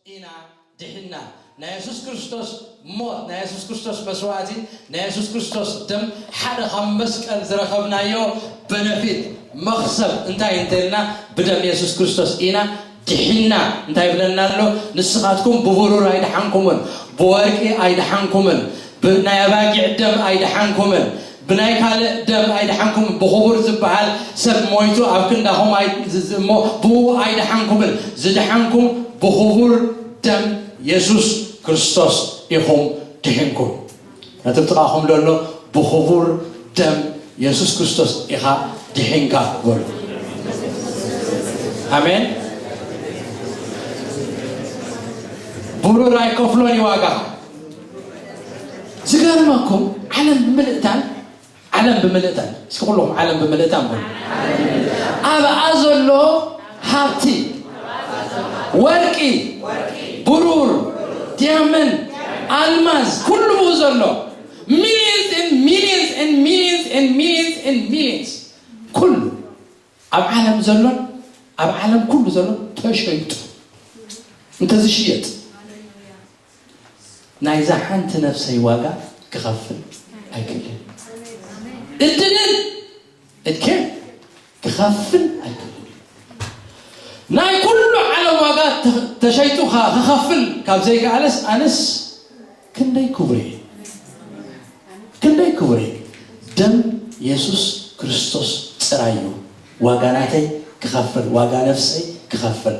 ኢና ድሒና። ናይ የሱስ ክርስቶስ ሞት፣ ናይ የሱስ ክርስቶስ መስዋእቲ፣ ናይ የሱስ ክርስቶስ ደም ሓደ ካብ መስቀል ዝረኸብናዮ በነፊት፣ መኽሰብ እንታይ እንተልና፣ ብደም የሱስ ክርስቶስ ኢና ድሒና። እንታይ ይብለና ኣሎ? ንስኻትኩም ብብሩር ኣይደሓንኩምን፣ ብወርቂ ኣይደሓንኩምን፣ ብናይ ኣባጊዕ ደም ኣይደሓንኩምን፣ ብናይ ካልእ ደም ኣይደሓንኩምን፣ ብኽቡር ዝበሃል ሰብ ሞይቱ ኣብ ክንዳኹም ኣይ- ዝ- ዝ- እሞ ብኡ ኣይደሓንኩምን፣ ዝደሓንኩም ብኽቡር ደም የሱስ ክርስቶስ ኢኹም ድሒንኩም። ነቲ ጥቓኹም ዘሎ ብኽቡር ደም የሱስ ክርስቶስ ኢኻ ድሒንካ በሉ። ኣሜን። ብሩር ኣይከፍሎን እዩ ዋጋ። ዝገርመኩም ዓለም ብምልእታን ዓለም ብምልእታን እስኪ ኩሎም ዓለም ብምልእታን በሉ። ኣብኣ ዘሎ ሃብቲ፣ ወርቂ፣ ብሩር፣ ዲያመንድ፣ ኣልማዝ፣ ኩሉ ብኡ ዘሎ፣ ሚሊየንስ ኤንድ ሚሊየንስ ኤንድ ሚሊየንስ ኤንድ ሚሊየንስ ኤንድ ሚሊየንስ፣ ኩሉ ኣብ ዓለም ዘሎን ኣብ ዓለም ኩሉ ዘሎን ተሸይጡ እንተዝሽየጥ፣ ናይዛ ሓንቲ ነፍሰይ ዋጋ ክኸፍል ኣይክእልን። እድልን እድኬ ክኸፍል ኣይክእልን። ናይ ኩሉ ዓለም ዋጋ ተ- ተሸይጡ ኸ- ክኸፍል ካብ ዘይከኣለስ ኣነስ ክንደይ ክቡር እየ። ክንደይ ክቡር እየ። ደም የሱስ ክርስቶስ ጥራይ እዩ ዋጋ ናተይ ክኸፍል፣ ዋጋ ነፍሰይ ክኸፍል፣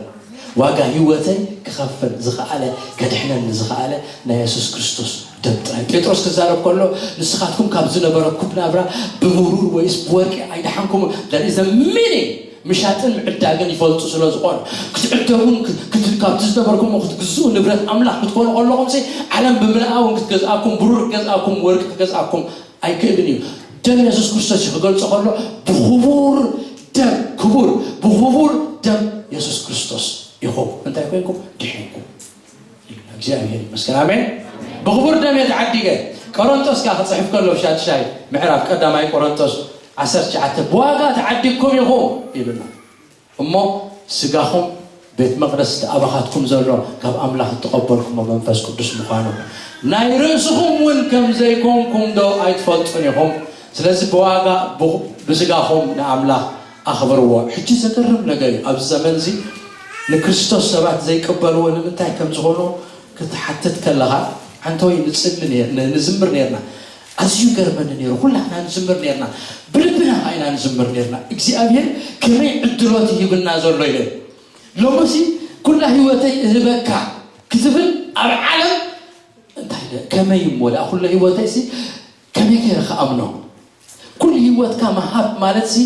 ዋጋ ህይወተይ ክኸፍል ዝኸኣለ፣ ከድሕነኒ ዝኸኣለ ናይ የሱስ ክርስቶስ ደም ጥራይ። ጴጥሮስ ክዛረብ ከሎ ንስኻትኩም ካብ ዝነበረኩም ናብራ ብብሩር ወይስ ብወርቂ ኣይደሓንኩም። That is the meaning። ምሻጥን ምዕዳግን ይፈልጡ ስለ ዝኾኑ ክትዕደጉን ክ- ክት- ካብቲ ዝነበርኩሞ ክትግዝኡ ንብረት ኣምላኽ ክትኮኑ ከለኹም ሲ ዓለም ብምልኣውን ክትገዝኣኩም ብሩር ክትገዝኣኩም ወርቂ ክትገዝኣኩም ኣይክእልን እዩ። ደም የሱስ ክርስቶስ እዩ ክገልጾ ከሎ ብኽቡር ደም ክቡር ብኽቡር ደም የሱስ ክርስቶስ ኢኹም እንታይ ኮይንኩም ድሒንኩም። እግዚኣብሔር ይመስገን ኣሜን። ብኽቡር ደም እየ ተዓዲገ። ቆሮንቶስ ከኣ ክጽሕፍ ከሎ ብ ሻድሻይ ምዕራፍ ቀዳማይ ቆሮንቶስ ዓሰርተ ትሽዓተ ብዋጋ ተዓዲግኩም ኢኹም ይብልና። እሞ ስጋኹም ቤት መቕደስ እቲ ኣባኻትኩም ዘሎ ካብ ኣምላኽ እተቐበልኩሞ መንፈስ ቅዱስ ምዃኑ ናይ ርእስኹም እውን ከም ዘይኮንኩም ዶ ኣይትፈልጡን ኢኹም? ስለዚ ብዋጋ ብ- ብስጋኹም ንኣምላኽ ኣኽብርዎ። ሕጂ ዘገርም ነገር እዩ። ኣብዚ ዘመን እዚ ንክርስቶስ ሰባት ዘይቀበልዎ ንምንታይ ከም ዝኾኑ ክትሓትት ከለኻ፣ ዓንተወይ ንጽሊ ነር- ን- ንዝምር ነርና። ኣዝዩ ገርመኒ ነይሩ። ኩላህና ንዝምር ነርና። ብልብና ኢና ንዝምር ነርና። እግዚኣብሔር ከመይ ዕድሎት ይህብና ዘሎ ኢለ። ሎምሲ ኩላ ህይወተይ እህበካ ክትብል ኣብ ዓለም እንታይ ደ- ከመይ እሞ ደኣ ኩሎ ህይወተይ ሲ ከመይ ገይረ ክኣምኖ? ኩሉ ህይወትካ ምሃብ ማለት ሲ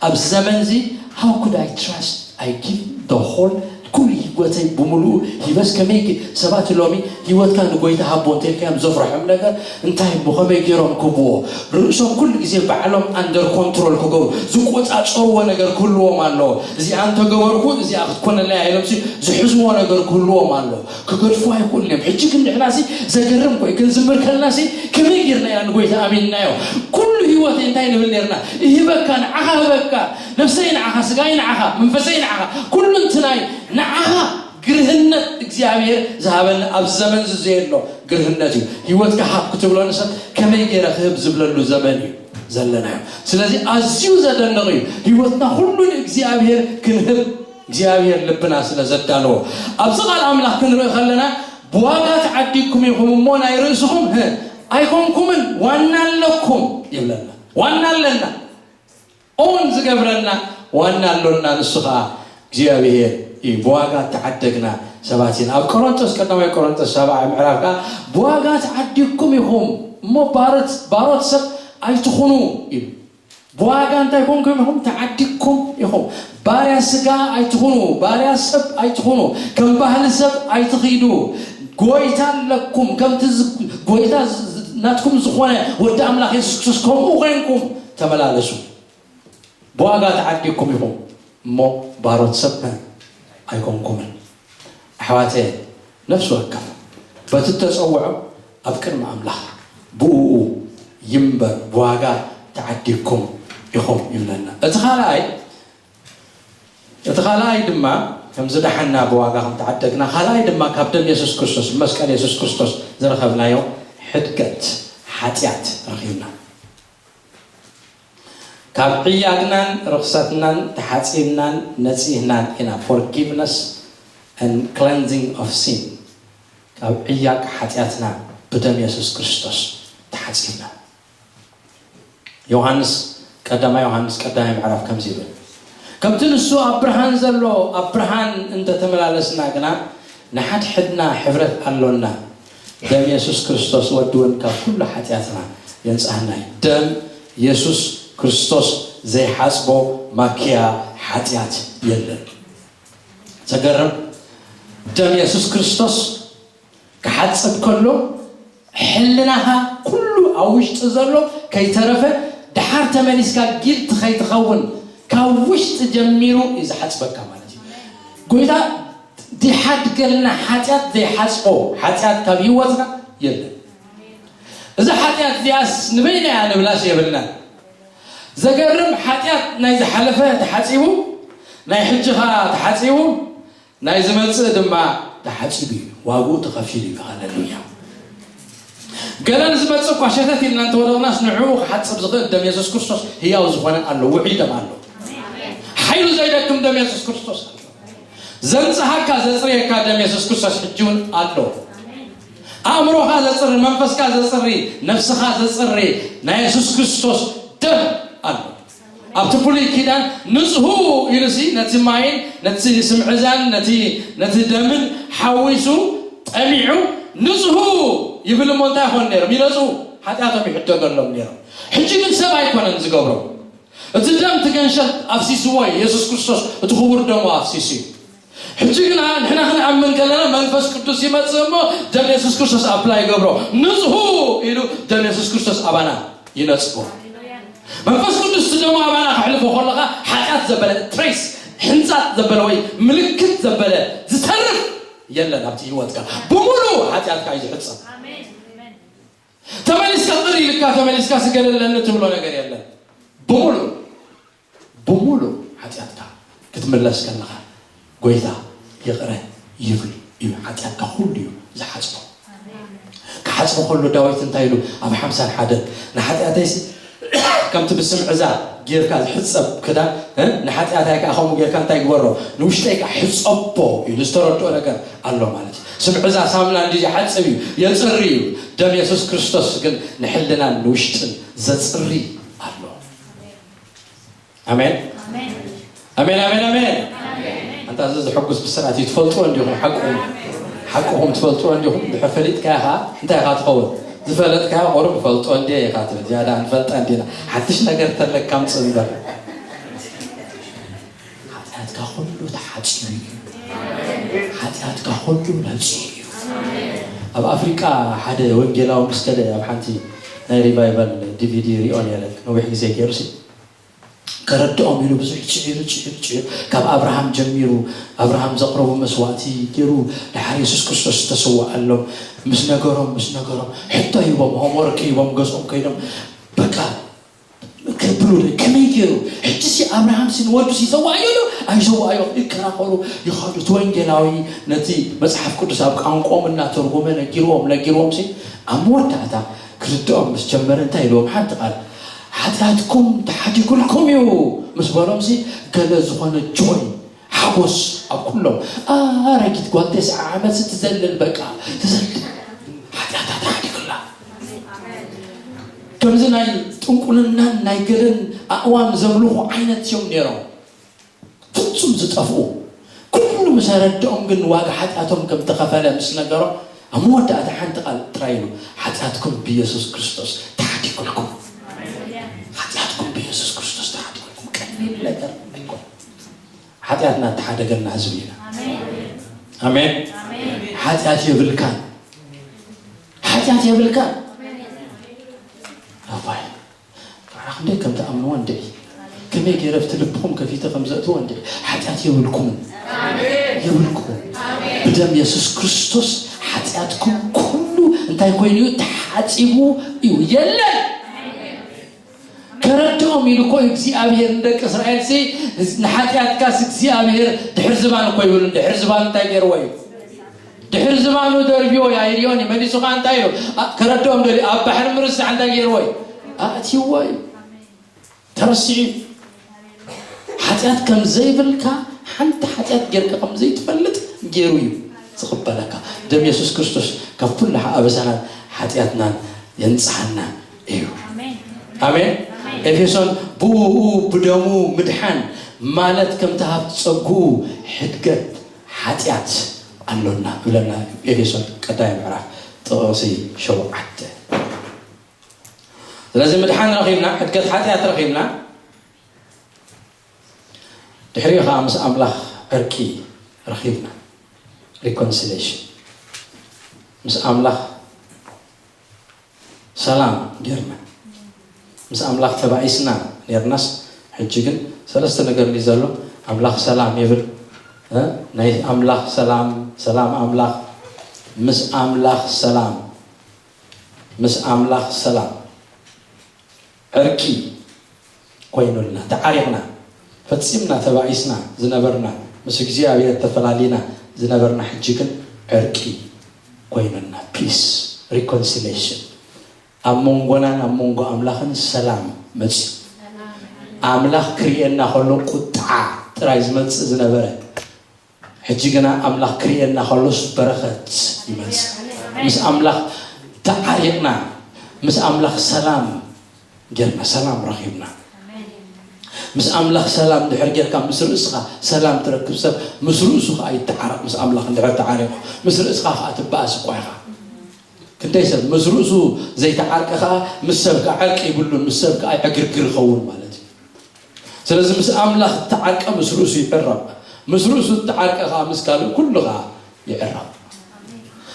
ኣብዚ ዘመን እዚ how could I trust I give the whole ኩሉ ህይወተይ ብምሉኡ ሂበስ ከመይ ገ- ሰባት ሎሚ ህይወትካ ንጎይታ ሃቦ እንተልካዮም ዘፍርሖም ነገር እንታይ እሞ ከመይ ገይሮም ክህብዎ ርእሶም ኩሉ ግዜ ባዕሎም under control ክገብሩ ዝቆጻጸርዎ ነገር ክህልዎም ኣለዎ። እዚኣ እንተገበርኩ እዚኣ ክትኮነለያ ኢሎም ሲ ዝሕዝዎ ነገር ክህልዎም ኣለዎ። ክገድፉ ኣይክእሉን እዮም። ሕጂ ክንድሕና ሲ ዘገርም ኮይ ክንዝምር ከለና ሲ ከመይ ጌርና ኢና ንጎይታ ኣሚንናዮ? ኩሉ ህይወት እንታይ ንብል ኔርና? ይህበካ ንዓኻ ህበካ ነፍሰይ ንዓኻ ስጋይ ንዓኻ መንፈሰይ ንዓኻ ኩሉ እንትናይ ንዓኻ ግርህነት እግዚኣብሔር ዝሃበኒ ኣብዚ ዘመን እዚ ዘየሎ ግርህነት እዩ። ህይወትካ ሃብ ክትብሎ ንሰብ ከመይ ገይረ ክህብ ዝብለሉ ዘመን እዩ ዘለናዮ። ስለዚ ኣዝዩ ዘደንቕ እዩ። ህይወትና ኩሉ ንእግዚኣብሔር ክንህብ እግዚኣብሔር ልብና ስለ ዘዳለዎ ኣብዚ ቃል ኣምላኽ ክንርኢ ከለና ብዋጋ ተዓዲግኩም ኢኹም እሞ ናይ ርእስኹም ህ ኣይኮንኩምን ዋና ኣለኩም ይብለና። ዋና ኣለና። ኦን ዝገብረና ዋና ኣሎና ንሱ ኸዓ እግዚኣብሔር እዩ። ብዋጋ ተዓደግና ሰባት ኢና። ኣብ ቆሮንጦስ ቀዳማይ ቆሮንጦስ ሰብዓ ምዕራፍ ከዓ ብዋጋ ተዓዲግኩም ኢኹም እሞ ባሮት ባሮት ሰብ ኣይትኹኑ እዩ። ብዋጋ እንታይ ኮንኩም ኢኹም ተዓዲግኩም ኢኹም። ባርያ ስጋ ኣይትኹኑ፣ ባርያ ሰብ ኣይትኹኑ፣ ከም ባህሊ ሰብ ኣይትኺዱ። ጎይታ ኣለኩም ከምቲ ዝ- ጎይታ ዝ- ናትኩም ዝኾነ ወዲ ኣምላኽ የሱስ ክርስቶስ ከምኡ ኮይንኩም ተመላለሱ። ብዋጋ ተዓዲግኩም ኢኹም እሞ ባሮት ሰብ ኣይኮንኩምን። ኣሕዋተ ነፍሲ ወከፍ በቲ እተጸውዖ ኣብ ቅድሚ ኣምላኽ ብእኡ ይንበር ብዋጋ ተዓዲግኩም ኢኹም ይብለና። እቲ ካልኣይ እቲ ካልኣይ ድማ ከም ዝደሓና ብዋጋ ከም ተዓደግና፣ ካልኣይ ድማ ካብ ደም የሱስ ክርስቶስ፣ መስቀል የሱስ ክርስቶስ ዝረኸብናዮ ሕድገት ሓጢኣት ረኺብና። ካብ ዕያግናን ርኽሰትናን ተሓጺብናን ነጺህናን ኢና። Forgiveness and cleansing of sin። ካብ ዕያግ ሓጢኣትና ብደም የሱስ ክርስቶስ ተሓጺብና። ዮሃንስ፣ ቀዳማይ ዮሃንስ ቀዳማይ ምዕራፍ ከምዚ ይብል፣ ከምቲ ንሱ ኣብ ብርሃን ዘሎ ኣብ ብርሃን እንተተመላለስና ግና ንሓድሕድና ሕብረት ኣሎና፣ ደም የሱስ ክርስቶስ ወዲ እውን ካብ ኩሉ ሓጢኣትና የንጽሃና እዩ። ደም የሱስ ክርስቶስ ዘይሓጽቦ ማክያ ሓጢኣት የለን። ዘገርም፣ ደም የሱስ ክርስቶስ ክሓጽብ ከሎ ሕልናኻ ኩሉ ኣብ ውሽጢ ዘሎ ከይተረፈ ድሓር ተመሊስካ ጊልቲ ከይትኸውን ካብ ውሽጢ ጀሚሩ እዩ ዝሓጽበካ ማለት እዩ። ጎይታ ድሓድገልና ሓጢኣት ዘይሓጽቦ ሓጢኣት ካብ ህይወትና የለን። እዛ ሓጢኣት እዚኣስ ንበይና እያ ንብላስ የብልናን። ዘገርም፣ ሓጢኣት ናይ ዝሓለፈ ተሓጺቡ፣ ናይ ሕጂ ኸኣ ተሓጺቡ፣ ናይ ዝመጽእ ድማ ተሓጺቡ እዩ። ዋግኡ ተኸፊሉ እዩ። ሃሌሉያ። ገለ ንዝመጽእ እኳ ሸተት ኢልና እንተወደቕናስ ንዕኡ ክሓጽብ ዝኽእል ደም የሱስ ክርስቶስ ህያው ዝኾነ ኣሎ፣ ውዑይ ደም ኣሎ። ሓይሉ ዘይደክም ደም የሱስ ክርስቶስ ኣሎ። ዘንጽሃካ ዘጽርየካ ደም የሱስ ክርስቶስ ሕጂ እውን ኣሎ። ኣእምሮኻ ዘጽሪ፣ መንፈስካ ዘጽሪ፣ ነፍስኻ ዘጽሪ ናይ የሱስ ክርስቶስ ደም ኣሎ። ኣብቲ ብሉይ ኪዳን ንጽሁ ኢሉሲ ነቲ ማይን ነቲ ስምዕዛን ነቲ ነቲ ደምን ሓዊሱ ጠሚዑ ንጽሁ ይብል እሞ እንታይ ይኾን ነይሮም? ይነጽሁ፣ ሓጢኣቶም ይሕደገሎም ነይሮም። ሕጂ ግን ሰብ ኣይኮነን ዝገብሮ። እቲ ደም እቲ ገንሸል ኣፍሲስዎ እዩ። የሱስ ክርስቶስ እቲ ክቡር ደሙ ኣፍሲሱ እዩ። ሕጂ ግና ንሕና ክንኣምን ከለና መንፈስ ቅዱስ ይመጽእ እሞ ደም የሱስ ክርስቶስ ኣፕላይ ይገብሮ። ንጽሁ ኢሉ ደም የሱስ ክርስቶስ ኣባና ይነጽጎ። መንፈስ ቅዱስ እቲ ደሙ ኣባና ከሕልፎ ከለኻ ሓጢኣት ዘበለ ትሬስ፣ ሕንጻት ዘበለ ወይ ምልክት ዘበለ ዝተርፍ የለን ኣብቲ ህይወትካ። ብምሉእ ሓጢኣትካ እዩ ዝሕጸብ። ተመሊስካ ቅር ኢልካ ተመሊስካ ስገደለኒ ትብሎ ነገር የለን። ብምሉእ ብምሉእ ሓጢኣትካ ክትምለስ ከለኻ ጎይታ ይቕረ ይብል እዩ። ሓጢኣትካ ኩሉ እዩ ዝሓጽቦ። ክሓጽቦ ከሎ ዳዊት እንታይ ኢሉ ኣብ ሓምሳን ሓደን ንሓጢኣተይሲ ከምቲ ብስምዕዛ ጌርካ ዝሕጸብ ክዳን፣ እ፣ ንሓጢኣታይ ከኣ ከምኡ ጌርካ እንታይ ግበሮ? ንውሽጠይ ከኣ ሕጸቦ ኢሉ ዝተረድኦ ነገር ኣሎ ማለት እዩ። ስምዕዛ ሳምና እንዲ ዝሓጽብ እዩ፣ የጽሪ እዩ። ደም የሱስ ክርስቶስ ግን ንሕልናን ንውሽጥን ዘጽሪ ኣሎ። ኣሜን። ኣሜን፣ ኣሜን፣ ኣሜን። ኣንታ እዚ ዝሕጉስ ብስራት እዩ። ትፈልጥዎ እንዲኹም፣ ሓቁኹም፣ ሓቁኹም ትፈልጥዎ እንዲኹም። ድሕር ፈሊጥካዮ ኸዓ እንታይ ኢኻ ትኸውን? ዝፈለጥካዮ ቁሩብ እፈልጦ እንድየ ኢኻ ትብል። ዝያዳ ንፈልጣ እንዲና። ሓድሽ ነገር ተለካ ኣምጽእ እምበር። ሓጢኣትካ ኩሉ ተሓጺቡ እዩ። ሓጢኣትካ ኩሉ ነጺሁ እዩ። ኣብ ኣፍሪቃ ሓደ ወንጌላዊ ምስ ከደ ኣብ ሓንቲ ናይ ሪቫይቫል ዲቪዲ ሪኦ ነይረ። ነዊሕ ግዜ ገይሩ ሲ ከረድኦም ኢሉ ብዙሕ ጽዒሩ፣ ጽዒሩ፣ ጽዒሩ፣ ካብ ኣብርሃም ጀሚሩ፣ ኣብርሃም ዘቕረቦ መስዋእቲ ገይሩ፣ ደሓር የሱስ ክርስቶስ ዝተሰወኣሎም ምስ ነገሮም፣ ምስ ነገሮም፣ ሕቶ ሂቦም፣ ሆምወርክ ሂቦም፣ ገዝኦም ከይዶም፣ በቃ፣ ከብሉ፣ ከመይ ገይሩ? ሕጂ ሲ ኣብርሃም ሲ ንወዱ ሲ ይሰዋእዮ ዶ ኣይሰዋእዮ? ይከራኸሩ፣ ይኸዱ። እቲ ወንጌላዊ ነቲ መጽሓፍ ቅዱስ ኣብ ቋንቋኦም እናተርጎመ ነጊርዎም፣ ነጊርዎም ሲ ኣብ መወዳእታ ክርድኦም ምስ ጀመረ እንታይ ኢልዎም? ሓንቲ ቃል፣ "ሓጢኣትኩም ተሓዲጉልኩም እዩ" ምስ በሎም ሲ ገለ ዝኾነ ጆይ፣ ሓጎስ ኣብ ኩሎም። ኣረጊት ጓል ተስዓ ዓመት ሲ ትዘልል፣ በቃ ትዘልል። ሓጢኣታ ተሓዲጉላ። ከምዚ ናይ ጥንቁልናን ናይ ገለን ኣእዋም ዘምልኹ ዓይነት እዮም ነይሮም። ፍጹም ዝጠፍኡ። ኩሉ ምስ ኣረድኦም ግን ዋጋ ሓጢኣቶም ከም ተኸፈለ ምስ ነገሮም፣ ኣብ መወዳእታ ሓንቲ ቃል ጥራይ ኢሉ፣ "ሓጢኣትኩም ብየሱስ ክርስቶስ ተሓዲጉልኩም። ሓጢኣትኩም ብየሱስ ክርስቶስ ተሓዲጉልኩም።" ቀሊል ነገር ኣይኮነን። ሓጢኣትና እተሓደገልና ህዝቢ ኢና። ኣሜን። ሓጢኣት የብልካን። ሓጢኣት የብልካን። ኣባይ፣ ንዓና ክንደይ ከም ትኣምንዎ እንድዒ፣ ከመይ ገይረ ኣብቲ ልብኹም ከፊተ ከም ዘእትዎ እንድዒ። ሓጢኣት የብልኩምን። የብልኩምን። ብደም የሱስ ክርስቶስ ሓጢኣትኩም ኩሉ እንታይ ኮይኑ እዩ? ተሓጺቡ እዩ። የለን። ከረድኦ ኢሉ እኮ እግዚኣብሔር ንደቂ እስራኤል ሲ ንሓጢኣትካስ እግዚኣብሔር ድሕር ዝባን እኮ ይብሉ። ድሕር ዝባን እንታይ ገይርዎ እዩ? ድሕር ዝባኑ ደርብዮ ያይርዮን መሊሱ ከዓ እንታይ ኢሉ? ከረድኦም ደልዩ ኣብ ባሕሪ ምርሳዕ እንታይ ገይርዎ እዩ? ኣእትይዎ እዩ። ተረሲዑ እዩ። ሓጢኣት ከም ዘይብልካ ሓንቲ ሓጢኣት ጌርካ ከም ዘይትፈልጥ ገይሩ እዩ ዝቕበለካ። ደም የሱስ ክርስቶስ ካብ ኩሉ ኣበሳናን ሓጢኣትናን የንጽሓና እዩ። ኣሜን። ኤፌሶን ብኡ ብደሙ ምድሓን ማለት ከምቲ ሃብቲ ጸግኡ ሕድገት ሓጢኣት ኣሎና ይብለና። ኤፌሶን ቀዳማይ ምዕራፍ ጥቕሲ ሸውዓተ። ስለዚ ምድሓን ረኺብና፣ ሕድገት ሓጢኣት ረኺብና፣ ድሕሪኡ ኸዓ ምስ ኣምላኽ ዕርቂ ረኺብና፣ ሪኮንሲሌሽን ምስ ኣምላኽ ሰላም ጌርና፣ ምስ ኣምላኽ ተባኢስና ኔርናስ፣ ሕጂ ግን ሰለስተ ነገር እንዲ ዘሎ ኣምላኽ ሰላም ይብል። እ? ናይ ኣምላኽ ሰላም፣ ሰላም ኣምላኽ፣ ምስ ኣምላኽ ሰላም፣ ምስ ኣምላኽ ሰላም ዕርቂ ኮይኑልና፣ ተዓሪቕና፣ ፈጺምና ተባኢስና ዝነበርና፣ ምስ እግዚኣብሔር ተፈላሊና ዝነበርና፣ ሕጂ ግን ዕርቂ ኮይኑልና፣ ፒስ፣ ሪኮንሲሌሽን፣ ኣብ መንጎናን ኣብ መንጎ ኣምላኽን ሰላም መጽእ። ኣምላኽ ክርእየና ከሎ ቁጥዓ ጥራይ ዝመጽእ ዝነበረ፣ ሕጂ ግና ኣምላኽ ክርእየና ከሎስ በረኸት ይመጽእ። ምስ ኣምላኽ ተዓሪቕና፣ ምስ ኣምላኽ ሰላም ጌርና፣ ሰላም ረኺብና። ምስ ኣምላኽ ሰላም ድሕር ጌርካ፣ ምስ ርእስኻ ሰላም ትረክብ ሰብ፣ ምስ ርእሱ ኸኣ ይተዓረቕ። ምስ ኣምላኽ እንድሕር ተዓሪቑ፣ ምስ ርእስኻ ኸኣ ትበኣስ እኳ ኢኻ። ክንደይ ሰብ ምስ ርእሱ ዘይተዓርቀ ኸኣ፣ ምስ ሰብ ከኣ ዕርቂ ይብሉን፣ ምስ ሰብ ከኣ ዕግርግር ይኸውን ማለት እዩ። ስለዚ ምስ ኣምላኽ እተዓርቀ ምስ ርእሱ ይዕረቕ፣ ምስ ርእሱ እተዓርቀ ኸኣ ምስ ካልእ ኩሉ ኸኣ ይዕረቕ።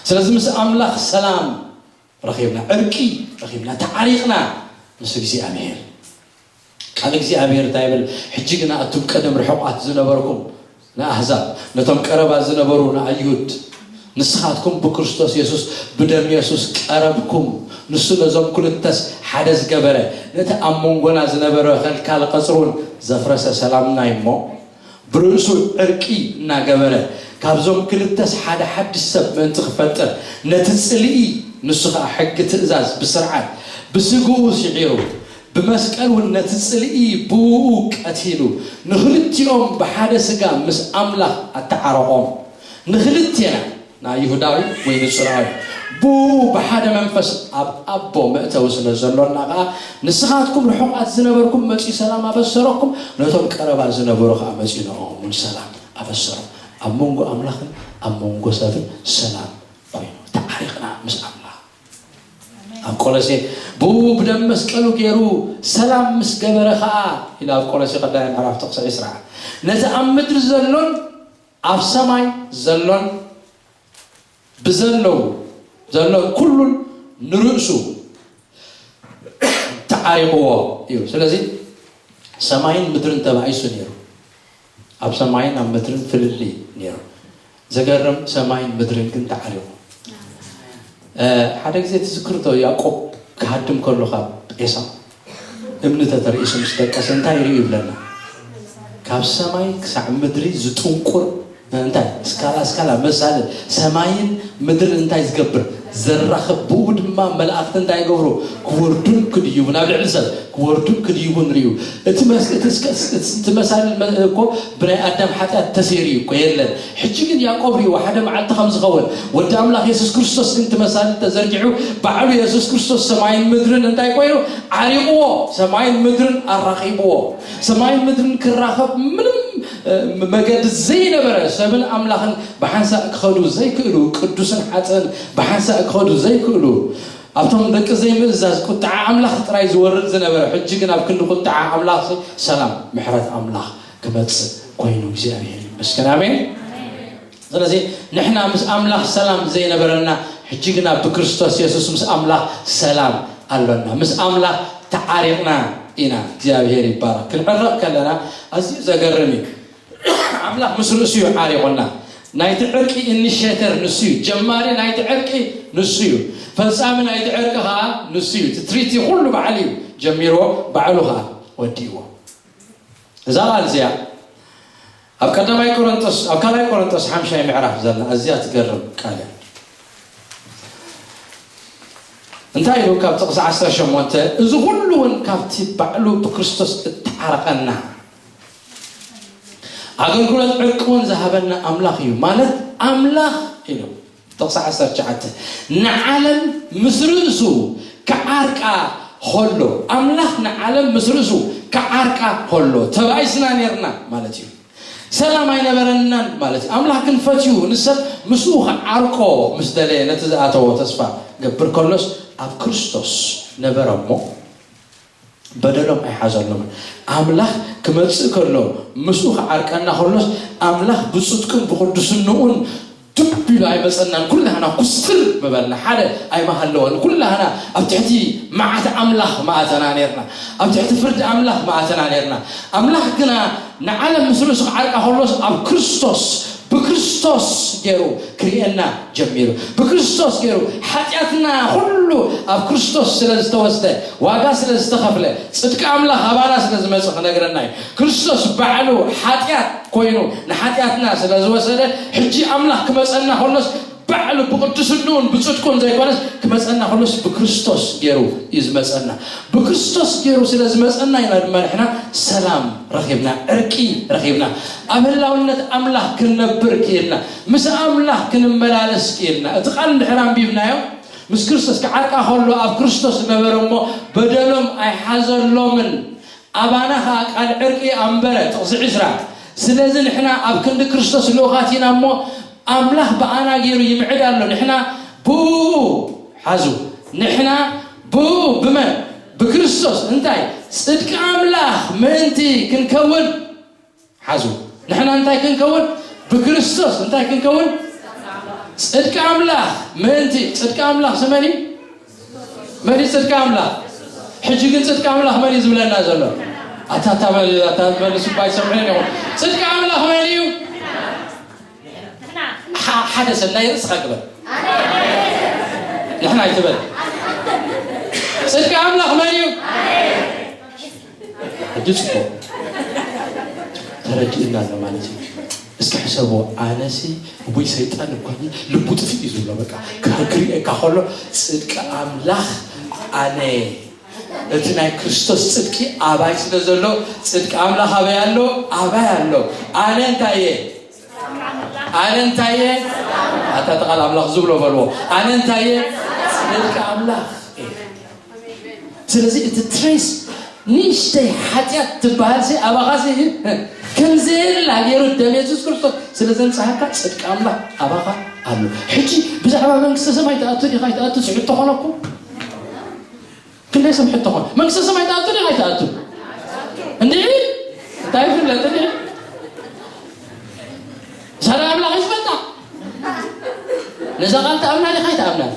ስለዚ ምስ ኣምላኽ ሰላም ረኺብና፣ ዕርቂ ረኺብና፣ ተዓሪቕና ምስ እግዚኣብሔር። ቃል እግዚኣብሔር እንታይ ይብል? ሕጂ ግና ኣቱም ቀደም ርሑቓት ዝነበርኩም ንኣህዛብ፣ ነቶም ቀረባ ዝነበሩ ንኣይሁድ፣ ንስኻትኩም ብክርስቶስ የሱስ፣ ብደም የሱስ ቀረብኩም። ንሱ ነዞም ክልተስ ሓደ ዝገበረ፣ ነቲ ኣብ መንጎና ዝነበረ ኸልካል ቐጽሪ እውን ዘፍረሰ ሰላምና እዩ እሞ፣ ብርእሱ ዕርቂ እናገበረ፣ ካብዞም ክልተስ ሓደ ሓድሽ ሰብ ምእንቲ ክፈጥር፣ ነቲ ጽልኢ፣ ንሱ ኸኣ ሕጊ ትእዛዝ ብስርዓት ብስግኡ ስዒሩ፣ ብመስቀል እውን ነቲ ጽልኢ ብእኡ ቀቲሉ፣ ንኽልቲኦም ብሓደ ስጋ ምስ ኣምላኽ ኣተዓረቖም። ንኽልቴና፣ ንኣይሁዳዊ ወይ ንጽርኣዊ፣ ብእኡ ብሓደ መንፈስ ኣብ ኣቦ መእተዊ ስለ ዘሎና ኸኣ፣ ንስኻትኩም ርሑቓት ዝነበርኩም መጺኡ ሰላም ኣበሰረኩም፣ ነቶም ቀረባ ዝነበሩ ኸኣ መጺኡ ንዕኦም እውን ሰላም ኣበሰሮም። ኣብ መንጎ ኣምላኽን ኣብ መንጎ ሰብን ሰላም ኮይኑ፣ ተዓሪቕና ምስ ኣምላኽ። ኣብ ቆሎሴ፣ ብኡ ብደም መስቀሉ ገይሩ ሰላም ምስ ገበረ ኸኣ፣ ኢሉ ኣብ ቆሎሴ ቀዳማይ ምዕራፍ ጥቕሲ ዕስራ፣ ነቲ ኣብ ምድሪ ዘሎን ኣብ ሰማይ ዘሎን ብዘለዉ ዘሎ ኩሉን ንርእሱ ተዓሪቕዎ እዩ። ስለዚ ሰማይን ምድርን ተባኢሱ ነይሩ። ኣብ ሰማይን ኣብ ምድርን ፍልልይ ነይሩ። ዘገርም፣ ሰማይን ምድርን ግን ተዓሪቑ። እ፣ ሓደ ግዜ ትዝክር ዶ? ያዕቆብ ክሃድም ከሎ ካብ ኤሳው እምኒ ተተርኢሱ ምስ ደቀሰ እንታይ ርእዩ ይብለና? ካብ ሰማይ ክሳዕ ምድሪ ዝጥንቁር እንታይ? ስካላ፣ ስካላ፣ መሳልል ሰማይን ምድርን እንታይ ዝገብር? ዘራኽብ። ብኡ ድማ መላእኽቲ እንታይ ይገብሩ? ክወርዱን ክድይቡን፣ ኣብ ልዕሊ ሰብ ክወርዱን ክድይቡን ርእዩ። እቲ መስ-፣ እቲ እስከ-፣ እቲ መሳልል መ-፣ እኮ ብናይ ኣዳም ሓጢኣት ተሰይሩ እዩ እኮ፣ የለን። ሕጂ ግን ያዕቆብ ርእይዎ፣ ሓደ መዓልቲ ከም ዝኸውን፣ ወዲ ኣምላኽ የሱስ ክርስቶስ ግን እቲ መሳልል ተዘርጊሑ፣ ባዕሉ የሱስ ክርስቶስ ሰማይን ምድርን እንታይ ኮይኑ? ዓሪቕዎ። ሰማይን ምድርን ኣራኺብዎ። ሰማይን ምድርን ክራኸብ ምንም፣ እ፣ መገዲ ዘይነበረ፣ ሰብን ኣምላኽን ብሓንሳእ ክኸዱ ዘይክእሉ፣ ቅዱስን ሓጥእን ብሓንሳእ ክኸዱ ዘይክእሉ፣ ኣብቶም ደቂ ዘይምእዛዝ ቁጥዓ ኣምላኽ ጥራይ ዝወርድ ዝነበረ፣ ሕጂ ግን ኣብ ክንዲ ቁጥዓ ኣምላኽ ሰላም፣ ምሕረት ኣምላኽ ክመጽእ ኮይኑ፣ እግዚኣብሔር ይመስገን። ኣሜን። ስለዚ ንሕና ምስ ኣምላኽ ሰላም ዘይነበረና፣ ሕጂ ግና ብክርስቶስ የሱስ ምስ ኣምላኽ ሰላም ኣሎና። ምስ ኣምላኽ ተዓሪቕና ኢና። እግዚኣብሔር ይባረኽ። ክንዕረቕ ከለና ኣዝዩ ዘገርም እዩ። ኣምላኽ ምስ ርእሱ እዩ ዓሪቑና። ናይቲ ዕርቂ ኢኒሼተር ንሱ እዩ። ጀማሪ ናይቲ ዕርቂ ንሱ እዩ። ፈጻሚ ናይቲ ዕርቂ ኸዓ ንሱ እዩ። እቲ ትሪቲ ኩሉ ባዕሉ እዩ ጀሚርዎ፣ ባዕሉ ኸዓ ወዲእዎ። እዛ ቃል እዚኣ ኣብ ቀዳማይ ቆሮንቶስ፣ ኣብ ካልኣይ ቆሮንቶስ ሓምሻይ ምዕራፍ ዘላ ኣዝያ ትገርም ቃል እያ። እንታይ ኢሉ ካብ ጥቕሲ ዓሰርተ ሸሞንተ፣ "እዚ ኩሉ እውን ካብቲ ባዕሉ ብክርስቶስ እተዓረቐና፣ ኣገልግሎት ዕርቂ እውን ዝሃበና ኣምላኽ እዩ" ማለት ኣምላኽ ኢሉ ጥቕሲ ዓሰርተ ትሽዓተ፣ ንዓለም ምስ ርእሱ ክዓርቃ ከሎ፣ ኣምላኽ ንዓለም ምስ ርእሱ ክዓርቃ ከሎ፣ ተባኢስና ኔርና ማለት እዩ። ሰላም ኣይነበረናን ማለት እዩ። ኣምላኽ ግን ፈትዩ ንሰብ ምስኡ ክዓርቆ ምስ ደለየ፣ ነቲ ዝኣተዎ ተስፋ ገብር ከሎስ፣ ኣብ ክርስቶስ ነበረ እሞ፣ በደሎም ኣይሓዘሎምን። ኣምላኽ ክመጽእ ከሎ፣ ምስኡ ክዓርቀና ከሎስ፣ ኣምላኽ ብጽድቅን ብቕዱስንኡን ድብ ኢሉ ኣይመጸናን። ኩላህና ኩስትር ምበልና፣ ሓደ ኣይመሃለወን። ኩላህና ኣብ ትሕቲ መዓት ኣምላኽ ምኣተና ኔርና። ኣብ ትሕቲ ፍርዲ ኣምላኽ ምኣተና ኔርና። ኣምላኽ ግና ንዓለም ምስ ርእሱ ክዓርቃ ከሎስ፣ ኣብ ክርስቶስ፣ ብክርስቶስ ገይሩ ክርእየና ጀሚሩ። ብክርስቶስ ገይሩ ሓጢኣትና ኩሉ ኣብ ክርስቶስ ስለ ዝተወስደ፣ ዋጋ ስለ ዝተኸፍለ፣ ጽድቂ ኣምላኽ ኣባና ስለ ዝመጽእ ክነግረና እዩ። ክርስቶስ ባዕሉ ሓጢኣት ኮይኑ ንሓጢኣትና ስለ ዝወሰደ፣ ሕጂ ኣምላኽ ክመጸና ከሎስ ባዕሉ ብቅድስንኡን ብጽድቁን ዘይኮነስ፣ ክመጸና ከሎስ ብክርስቶስ ገይሩ እዩ ዝመጸና። ብክርስቶስ ገይሩ ስለ ዝመጸና ኢና ድማ ንሕና ሰላም ረኺብና፣ ዕርቂ ረኺብና፣ ኣብ ህላውነት ኣምላኽ ክንነብር ክኢልና፣ ምስ ኣምላኽ ክንመላለስ ክኢልና። እቲ ቃል እንድሕር ኣንቢብናዮ፣ ምስ ክርስቶስ ክዓርቃ ከሎ ኣብ ክርስቶስ ነበረ እሞ በደሎም ኣይሓዘሎምን። ኣባና ኸኣ ቃል ዕርቂ ኣንበረ። ጥቕሲ ዕስራ። ስለዚ ንሕና ኣብ ክንዲ ክርስቶስ ልኡኻት ኢና እሞ፣ ኣምላኽ ብኣና ገይሩ ይምዕድ ኣሎ። ንሕና ብኡ፣ ሓዙ፣ ንሕና ብኡ፣ ብመን? ብክርስቶስ። እንታይ? ጽድቂ ኣምላኽ ምእንቲ ክንከውን፣ ሓዙ፣ ንሕና እንታይ ክንከውን? ብክርስቶስ እንታይ ክንከውን? ጽድቂ ኣምላኽ ምእንቲ። ጽድቂ ኣምላኽ ስመን እዩ? መን እዩ ጽድቂ ኣምላኽ? ሕጂ ግን ጽድቂ ኣምላኽ መን እዩ ዝብለና ዘሎ? ኣታ፣ ኣታ በል፣ ኣታ መልሱ እኳ ኣይሰምዕን ኢኹም። ጽድቂ ኣምላኽ መን እዩ? ሓ-፣ ሓደ ሰብ ናይ ርእስኻ ግበር። ንሕና ኣይትበል። ጽድቂ ኣምላኽ መን እዩ? ሕጂ ጽቡቕ ተረዲእና ኣሎ ማለት እዩ። እስኪ ሕሰብዎ፣ ኣነሲ ወይ ሰይጣን እኮ ልቡ ጥፍእ እዩ ዝብሎ። በቃ ክሪኤካ ከሎ ጽድቂ ኣምላኽ ኣነ፣ እቲ ናይ ክርስቶስ ጽድቂ ኣባይ ስለ ዘሎ፣ ጽድቂ ኣምላኽ ኣበይ ኣሎ? ኣባይ ኣሎ። ኣነ እንታይ እየ? ኣነ እንታይ እየ? ኣታ፣ እቲ ቃል ኣምላኽ ዝብሎ በልዎ። ኣነ እንታይ እየ? ጽድቂ ኣምላኽ እየ። ስለዚ እቲ ትሬስ ንእሽተይ ሓጢኣት ትበሃል ሲ ኣባኻ ሲ ከም ዘየላ ገይሩ ደም የሱስ ክርስቶስ ስለ ዘንጽሃካ ጽድቂ ኣምላኽ ኣባኻ ኣሎ። ሕጂ ብዛዕባ መንግስተ ሰማይ ትኣቱ ዲኻ ኣይትኣቱ ስሕቶ ኾነኩም? ክንደይ ሰብ ሕቶ ኾነ? መንግስተ ሰማይ ትኣቱ ዲኻ ኣይትኣቱ? እንዲዒ እንታይ ይፍለጥ እንዲዒ? ሳራ ኣምላኽ ይፈልጣ። ነዛ ቃል ተኣምና ዲኻ ኣይተኣምናን?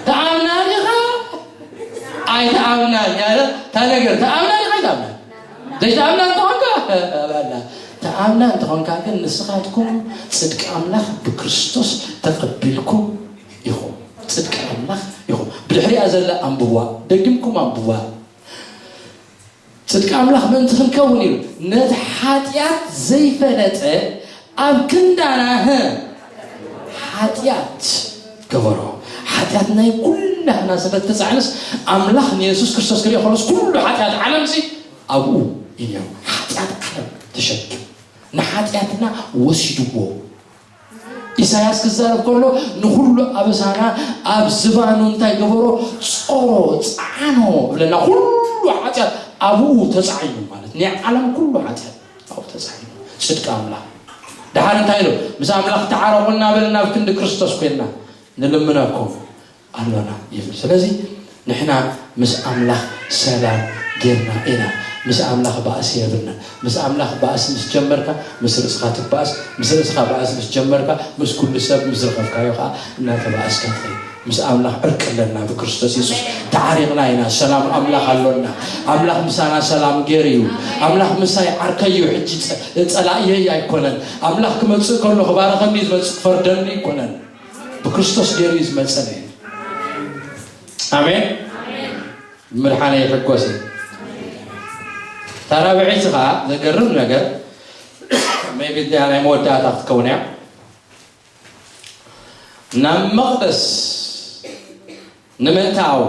ተኣምና ዲኻ ኣይተኣምናን? ያለ እታ ነገር ተኣምና ዲኻ ኣይተኣምናን? ዘይተኣምና እንተኾንካ፣ ኣባላ። ተኣምና እንተኾንካ ግን ንስኻትኩም ጽድቂ ኣምላኽ ብክርስቶስ ተቐቢልኩም ኢኹም። ጽድቂ ኣምላኽ ኢኹም። ብድሕሪኣ ዘላ ኣንብብዋ። ደጊምኩም ኣንብብዋ። ጽድቂ ኣምላኽ ምእንቲ ክንከውን ኢሉ ነቲ ሓጢኣት ዘይፈለጠ ኣብ ክንዳና፣ ህ፣ ሓጢኣት ገበሮ። ሓጢኣት ናይ ኩላህና ስለ እተጻዕንስ፣ ኣምላኽ ንየሱስ ክርስቶስ ክርኢ ከሎስ ኩሉ ሓጢኣት ዓለምሲ ኣብኡ እዩ ነይሩ። ሓጢኣት ዓለም ተሸኪሙ ንሓጢኣትና ወሲድዎ። ኢሳያስ ክዛረብ ከሎ ንኹሉ ኣበሳና ኣብ ዝባኑ እንታይ ገበሮ? ጾሮ፣ ጸዓኖ ብለና። ኩሉ ሓጢኣት ኣብኡ ተጻዒኑ ማለት ናይ ዓለም ኩሉ ሓጢኣት ኣብኡ ተጻዒኑ። ጽድቂ ኣምላኽ። ደሓር እንታይ ኢሉ? ምስ ኣምላኽ ተዓረቑ እናበልና ኣብ ክንዲ ክርስቶስ ኮይንና ንልምነኩም ኣሎና ይብል። ስለዚ ንሕና ምስ ኣምላኽ ሰላም ጌርና ኢና። ምስ ኣምላኽ ባእሲ የብልናን። ምስ ኣምላኽ ባእሲ ምስ ጀመርካ፣ ምስ ርእስኻ ትባእስ። ምስ ርእስኻ ባእሲ ምስ ጀመርካ፣ ምስ ኩሉ ሰብ ምስ ረኸብካዮ ኸዓ እናተባእስካ ትኸይድ። ምስ ኣምላኽ ዕርቂ ኣለና ብክርስቶስ የሱስ። ተዓሪቕና ኢና። ሰላም ኣምላኽ ኣሎና። ኣምላኽ ምሳና ሰላም ጌሩ እዩ። ኣምላኽ ምሳይ ዓርከይ እዩ፣ ሕጂ ጸ-፣ ጸላእየይ ኣይኮነን። ኣምላኽ ክመጽእ ከሎ ክባርኸኒ እዩ ዝመጽእ፣ ክፈርደኒ ኣይኮነን። ብክርስቶስ ጌሩ እዩ ዝመጸኒ። ኣሜን። ምድሓነ ይሕጎስ እዩ። እታ ራብዐይቲ ኸዓ ዘገርም ነገር፣ maybe እዚኣ ናይ መወዳእታ ክትከውን እያ። ናብ መቕደስ ንምእታው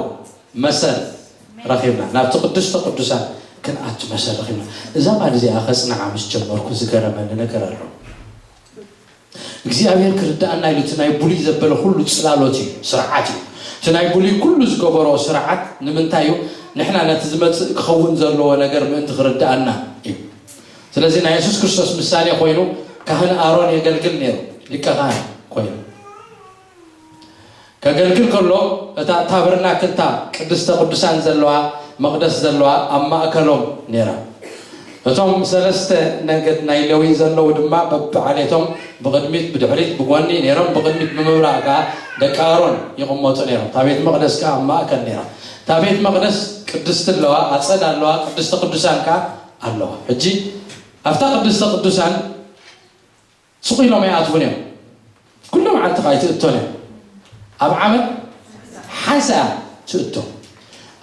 መሰል ረኺብና፣ ናብቲ ቅድስተ ቅዱሳን ክንኣቱ መሰል ረኺብና። እዛ ቃል እዚኣ ከጽንዓ ምስ ጀመርኩ ዝገረመኒ ነገር ኣሎ። እግዚኣብሔር ክርድኣና ኢሉ እቲ ናይ ብሉይ ዘበለ ኩሉ ጽላሎት እዩ፣ ስርዓት እዩ። እቲ ናይ ብሉይ ኩሉ ዝገበሮ ስርዓት ንምንታይ እዩ? ንሕና ነቲ ዝመጽእ ክኸውን ዘለዎ ነገር ምእንቲ ክርድኣና እዩ። ስለዚ ናይ የሱስ ክርስቶስ ምሳሌ ኮይኑ ካህን ኣሮን የገልግል ነይሩ፣ ሊቀ ካህን ኮይኑ። ከገልግል ከሎ እታ ታበርናክል እታ ቅድስተ ቅዱሳን ዘለዋ መቕደስ ዘለዋ ኣብ ማእከሎም ነይራ። እቶም ሰለስተ ነገድ ናይ ሌዊ ዘለዉ ድማ በብዓሌቶም ብቕድሚት ብድሕሪት ብጎኒ ነይሮም። ብቕድሚት ብምብራቕ ከኣ ደቂ ኣሮን ይቕመጡ ነይሮም። እታ ቤት መቕደስ ከኣ ኣብ ማእከል ነይራ። እታ ቤት መቕደስ ቅድስቲ ኣለዋ፣ ኣጸድ ኣለዋ፣ ቅድስተ ቅዱሳን ከኣ ኣለዋ። ሕጂ ኣብታ ቅድስተ ቅዱሳን ስቕ ኢሎም ኣይኣትዉን እዮም። ኩሉ መዓልቲ ኸኣ ኣይትእቶን እዮም። ኣብ ዓመት ሓንሳእ እያ ትእቶ።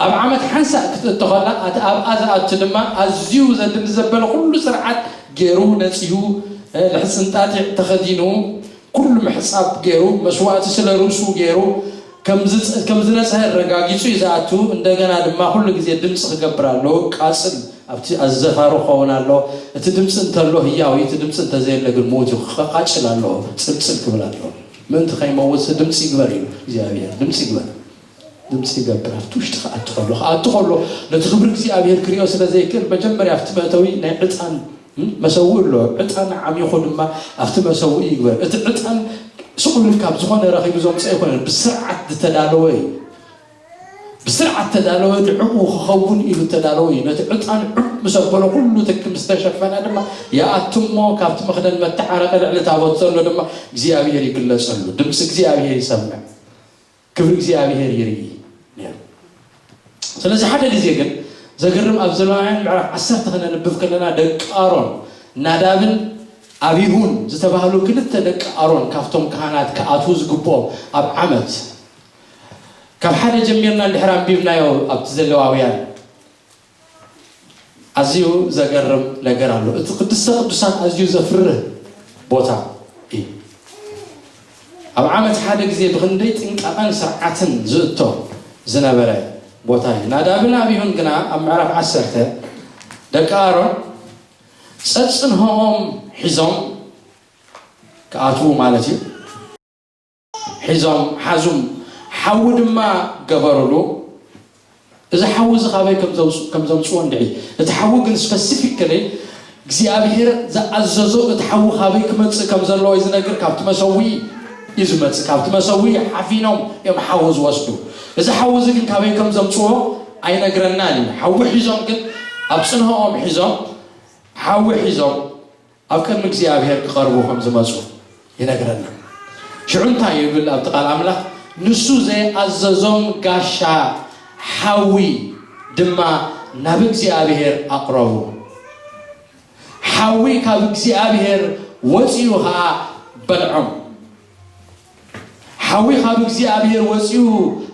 ኣብ ዓመት ሓንሳእ ክትእቶ ኸላ፣ እቲ ኣብኣ ዝኣቱ ድማ ኣዝዩ ዘድሊ ዘበለ ኩሉ ስርዓት ገይሩ፣ ነጺሁ፣ እ፣ ልሕጽንጣጢዕ ተኸዲኑ፣ ኩሉ ምሕጻብ ገይሩ፣ መስዋእቲ ስለ ርእሱ ገይሩ፣ ከም ዝጽ-፣ ከም ዝነጽሀ ኣረጋጊጹ እዩ ዝኣቱ። እንደገና ድማ ኩሉ ግዜ ድምጺ ክገብር ኣለዎ። ቃጽል ኣብቲ ኣዘፋሩ ክኸውን ኣለዎ። እቲ ድምጺ እንተሎ ህያው እዩ፣ እቲ ድምጺ እንተዘየለ ግን ምዉት እዩ። ክቃጭል ኣለዎ፣ ጽልጽል ክብል ኣለዎ። ምእንቲ ከይመውት ድምጺ ይግበር እዩ እግዚኣብሔር። ድምጺ ይግበር፣ ድምጺ ይገብር። ኣብቲ ውሽጢ ክኣቱ ከሎ፣ ክኣቱ ከሎ ነቲ ክብሪ እግዚኣብሔር ክርእዮ ስለ ዘይክእል፣ መጀመርያ ኣብቲ መእተዊ ናይ ዕጣን፣ እም፣ መሰውኢ ኣሎ። ዕጣን ዓሚኹ ድማ ኣብቲ መሰውኢ ይግበር። እቲ ዕጣን ስቕ ኢሉ ካብ ዝኾነ ረኺቡ ዘምጽኦ ኣይኮነን፣ ብስርዓት ዝተዳለወ እዩ። ብስርዓት ተዳለወ፣ ንዕኡ ክኸውን ኢሉ ተዳለወ እዩ። ነቲ ዕጣን ዕብ ምስ ኣበሎ፣ ኩሉ ትኪ ምስ ተሸፈነ ድማ ይኣቱ እሞ፣ ካብቲ መኽደን መተዓረቂ ልዕሊ ታቦት ዘሎ ድማ እግዚኣብሔር ይግለጸሉ። ድምፂ እግዚኣብሔር ይሰምዕ። ክብሪ እግዚኣብሔር ይርኢ ነይሩ። ስለዚ ሓደ ግዜ ግን ዘገርም፣ ኣብ ዘሌዋውያን ምዕራፍ ዓሰርተ ክነንብብ ከለና፣ ደቂ ኣሮን ናዳብን ኣቢሁን ዝተባህሉ ክልተ ደቂ ኣሮን ካብቶም ካህናት ክኣትዉ ዝግብኦም ኣብ ዓመት ካብ ሓደ ጀሚርና እንድሕር ኣንቢብናዮ ኣብቲ ዘሌዋውያን ኣዝዩ ዘገርም ነገር ኣሎ። እቲ ቅድስተ ቅዱሳን ኣዝዩ ዘፍርህ ቦታ እዩ። ኣብ ዓመት ሓደ ግዜ ብኽንደይ ጥንቃቐን ስርዓትን ዝእቶ ዝነበረ ቦታ እዩ። ናዳብን ኣቢሁን ግና ኣብ ምዕራፍ ዓሰርተ ደቂ ኣሮን ጸጽንሆኦም ሒዞም ክኣትዉ ማለት እዩ። ሒዞም ሓዙም፣ ሓዊ ድማ ገበሩሉ። እዚ ሓዊ እዚ ካበይ ከም ዘውፅ-፣ ከም ዘምፅዎ እንድዒ፣ እቲ ሓዊ ግን ስፐሲፊክሊ እግዚኣብሔር ዝኣዘዞ እቲ ሓዊ ካበይ ክመፅእ ከም ዘለዎ እዩ ዝነግር። ካብቲ መሰዊ እዩ ዝመፅእ። ካብቲ መሰዊ ሓፊኖም እዮም ሓዊ ዝወስዱ። እዚ ሓዊ እዚ ግን ካበይ ከም ዘምፅዎ ኣይነግረናን እዩ። ሓዊ ሒዞም ግን ኣብ ፅንሆኦም ሒዞም፣ ሓዊ ሒዞም ኣብ ቅድሚ እግዚኣብሔር ክቐርቡ ከም ዝመፁ ይነግረና። ሽዑ እንታይ ይብል ኣብቲ ቃል ኣምላኽ? ንሱ ዘይኣዘዞም ጋሻ ሓዊ ድማ ናብ እግዚኣብሔር ኣቕረቡ። ሓዊ ካብ እግዚኣብሔር ወፂኡ ኸዓ በልዖም። ሓዊ ካብ እግዚኣብሔር ወፂኡ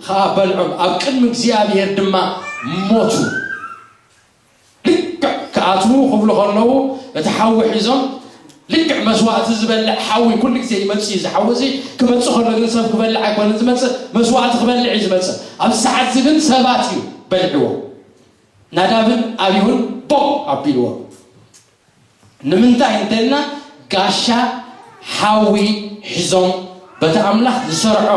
ኸዓ በልዖም፣ ኣብ ቅድሚ እግዚኣብሔር ድማ ሞቱ። ልክዕ ክኣትዉ ክብሉ ከለዉ እቲ ሓዊ ሒዞም፣ ልክዕ መስዋእቲ ዝበልዕ ሓዊ ኩሉ ግዜ ይመጽእ እዩ። እዚ ሓዊ እዚ ክመጽእ ከሎ ግን ሰብ ክበልዕ ኣይኮነን ዝመጽእ፣ መስዋእቲ ክበልዕ እዩ ዝመጽእ። ኣብዚ ሰዓት እዚ ግን ሰባት እዩ በሊዕዎ። ናዳብን ኣቢሁን ቦቕ ኣቢልዎ። ንምንታይ እንተልና፣ ጋሻ ሓዊ ሒዞም በቲ ኣምላኽ ዝሰርዖ፣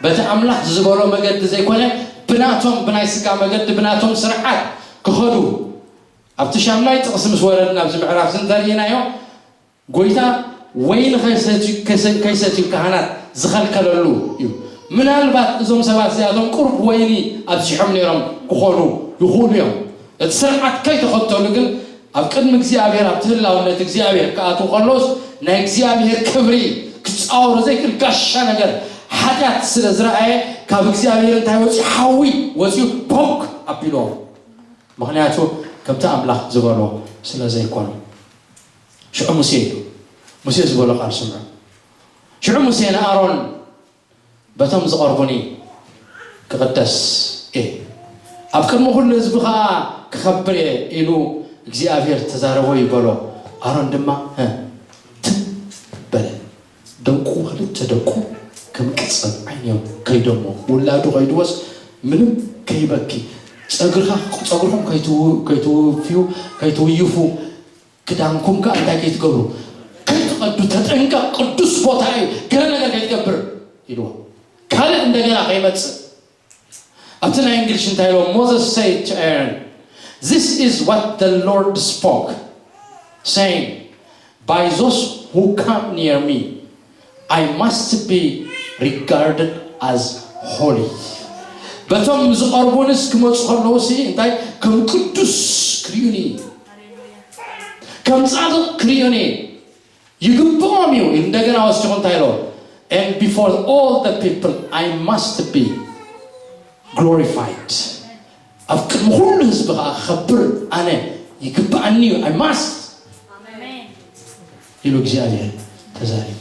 በቲ ኣምላኽ ዝበሎ መገዲ ዘይኮነ፣ ብናቶም፣ ብናይ ስጋ መገዲ፣ ብናቶም ስርዓት ክኸዱ። ኣብቲ ሻምናይ ጥቕሲ ምስ ወረድና፣ ኣብዚ ምዕራፍ እዚ እንተርኢናዮ፣ ጎይታ ወይኒ ከይሰትዩ፣ ከይሰ-፣ ከይሰትዩ ካህናት ዝኸልከለሉ እዩ። ምናልባት እዞም ሰባት እዚኣቶም ቁሩብ ወይኒ ኣብዚሖም ነይሮም ክኾኑ ይኽእሉ እዮም። እቲ ስርዓት ከይተኸተሉ ግን ኣብ ቅድሚ እግዚኣብሔር፣ ኣብቲ ህላውነት እግዚኣብሔር ክኣትዉ ከለውስ ናይ እግዚኣብሔር ክብሪ ክጻወሮ ዘይክእል ጋሻ ነገር ሓጢኣት ስለ ዝረኣየ ካብ እግዚኣብሔር እንታይ ወፂኡ? ሓዊ ወፂኡ ቦግ ኣቢልዎም። ምኽንያቱ ከምቲ ኣምላኽ ዝበሎ ስለ ዘይኮኑ። ሽዑ ሙሴ እዩ። ሙሴ ዝበሎ ቃል ስምዑ። ሽዑ ሙሴ ንኣሮን በቶም ዝቐርቡኒ ክቕደስ እየ፣ ኣብ ቅድሚ ኩሉ ህዝቢ ኸዓ ክኸብር እየ ኢሉ እግዚኣብሔር ተዛረቦ ይበሎ። ኣሮን ድማ እ፣ ትም በለ። ደቁ፣ ክልተ ደቁ ከም ቅጸል ዓይን እዮም ከይዶሞ። ውላዱ ከይድወስ ምንም ከይበኪ፣ ጸጉርኻ፣ ጸጉርኹም ከይትው-፣ ከይትውፍዩ፣ ከይትውይፉ፣ ክዳንኩም ከኣ እንታይ ከይትገብሩ፣ ከይትቐዱ ተጠንቀቕ፣ ቅዱስ ቦታ እዩ፣ ገለ ነገር ከይትገብር ኢልዎ። ካልእ እንደገና ከይመጽእ ኣብቲ ናይ እንግሊሽ እንታይ ኢሎም? Moses said to Aaron, "This is what the Lord spoke, saying, 'By those who come near me, I must be regarded as holy.'" በቶም ዝቐርቡንስ ክመፁ ከለውሲ እንታይ? ከም ቅዱስ ክርእዩኒ፣ ከም ጻድቕ ክርእዩኒ ይግብኦም እዩ። እንደገና ወሲኹ እንታይ ኢሎ? "And before all the people I must be glorified." ኣብ ቅድሚ ኩሉ ህዝቢ ከዓ ክኸብር ኣነ ይግብኣኒ እዩ። I must ኢሉ እግዚኣብሔር ተዛሪቡ።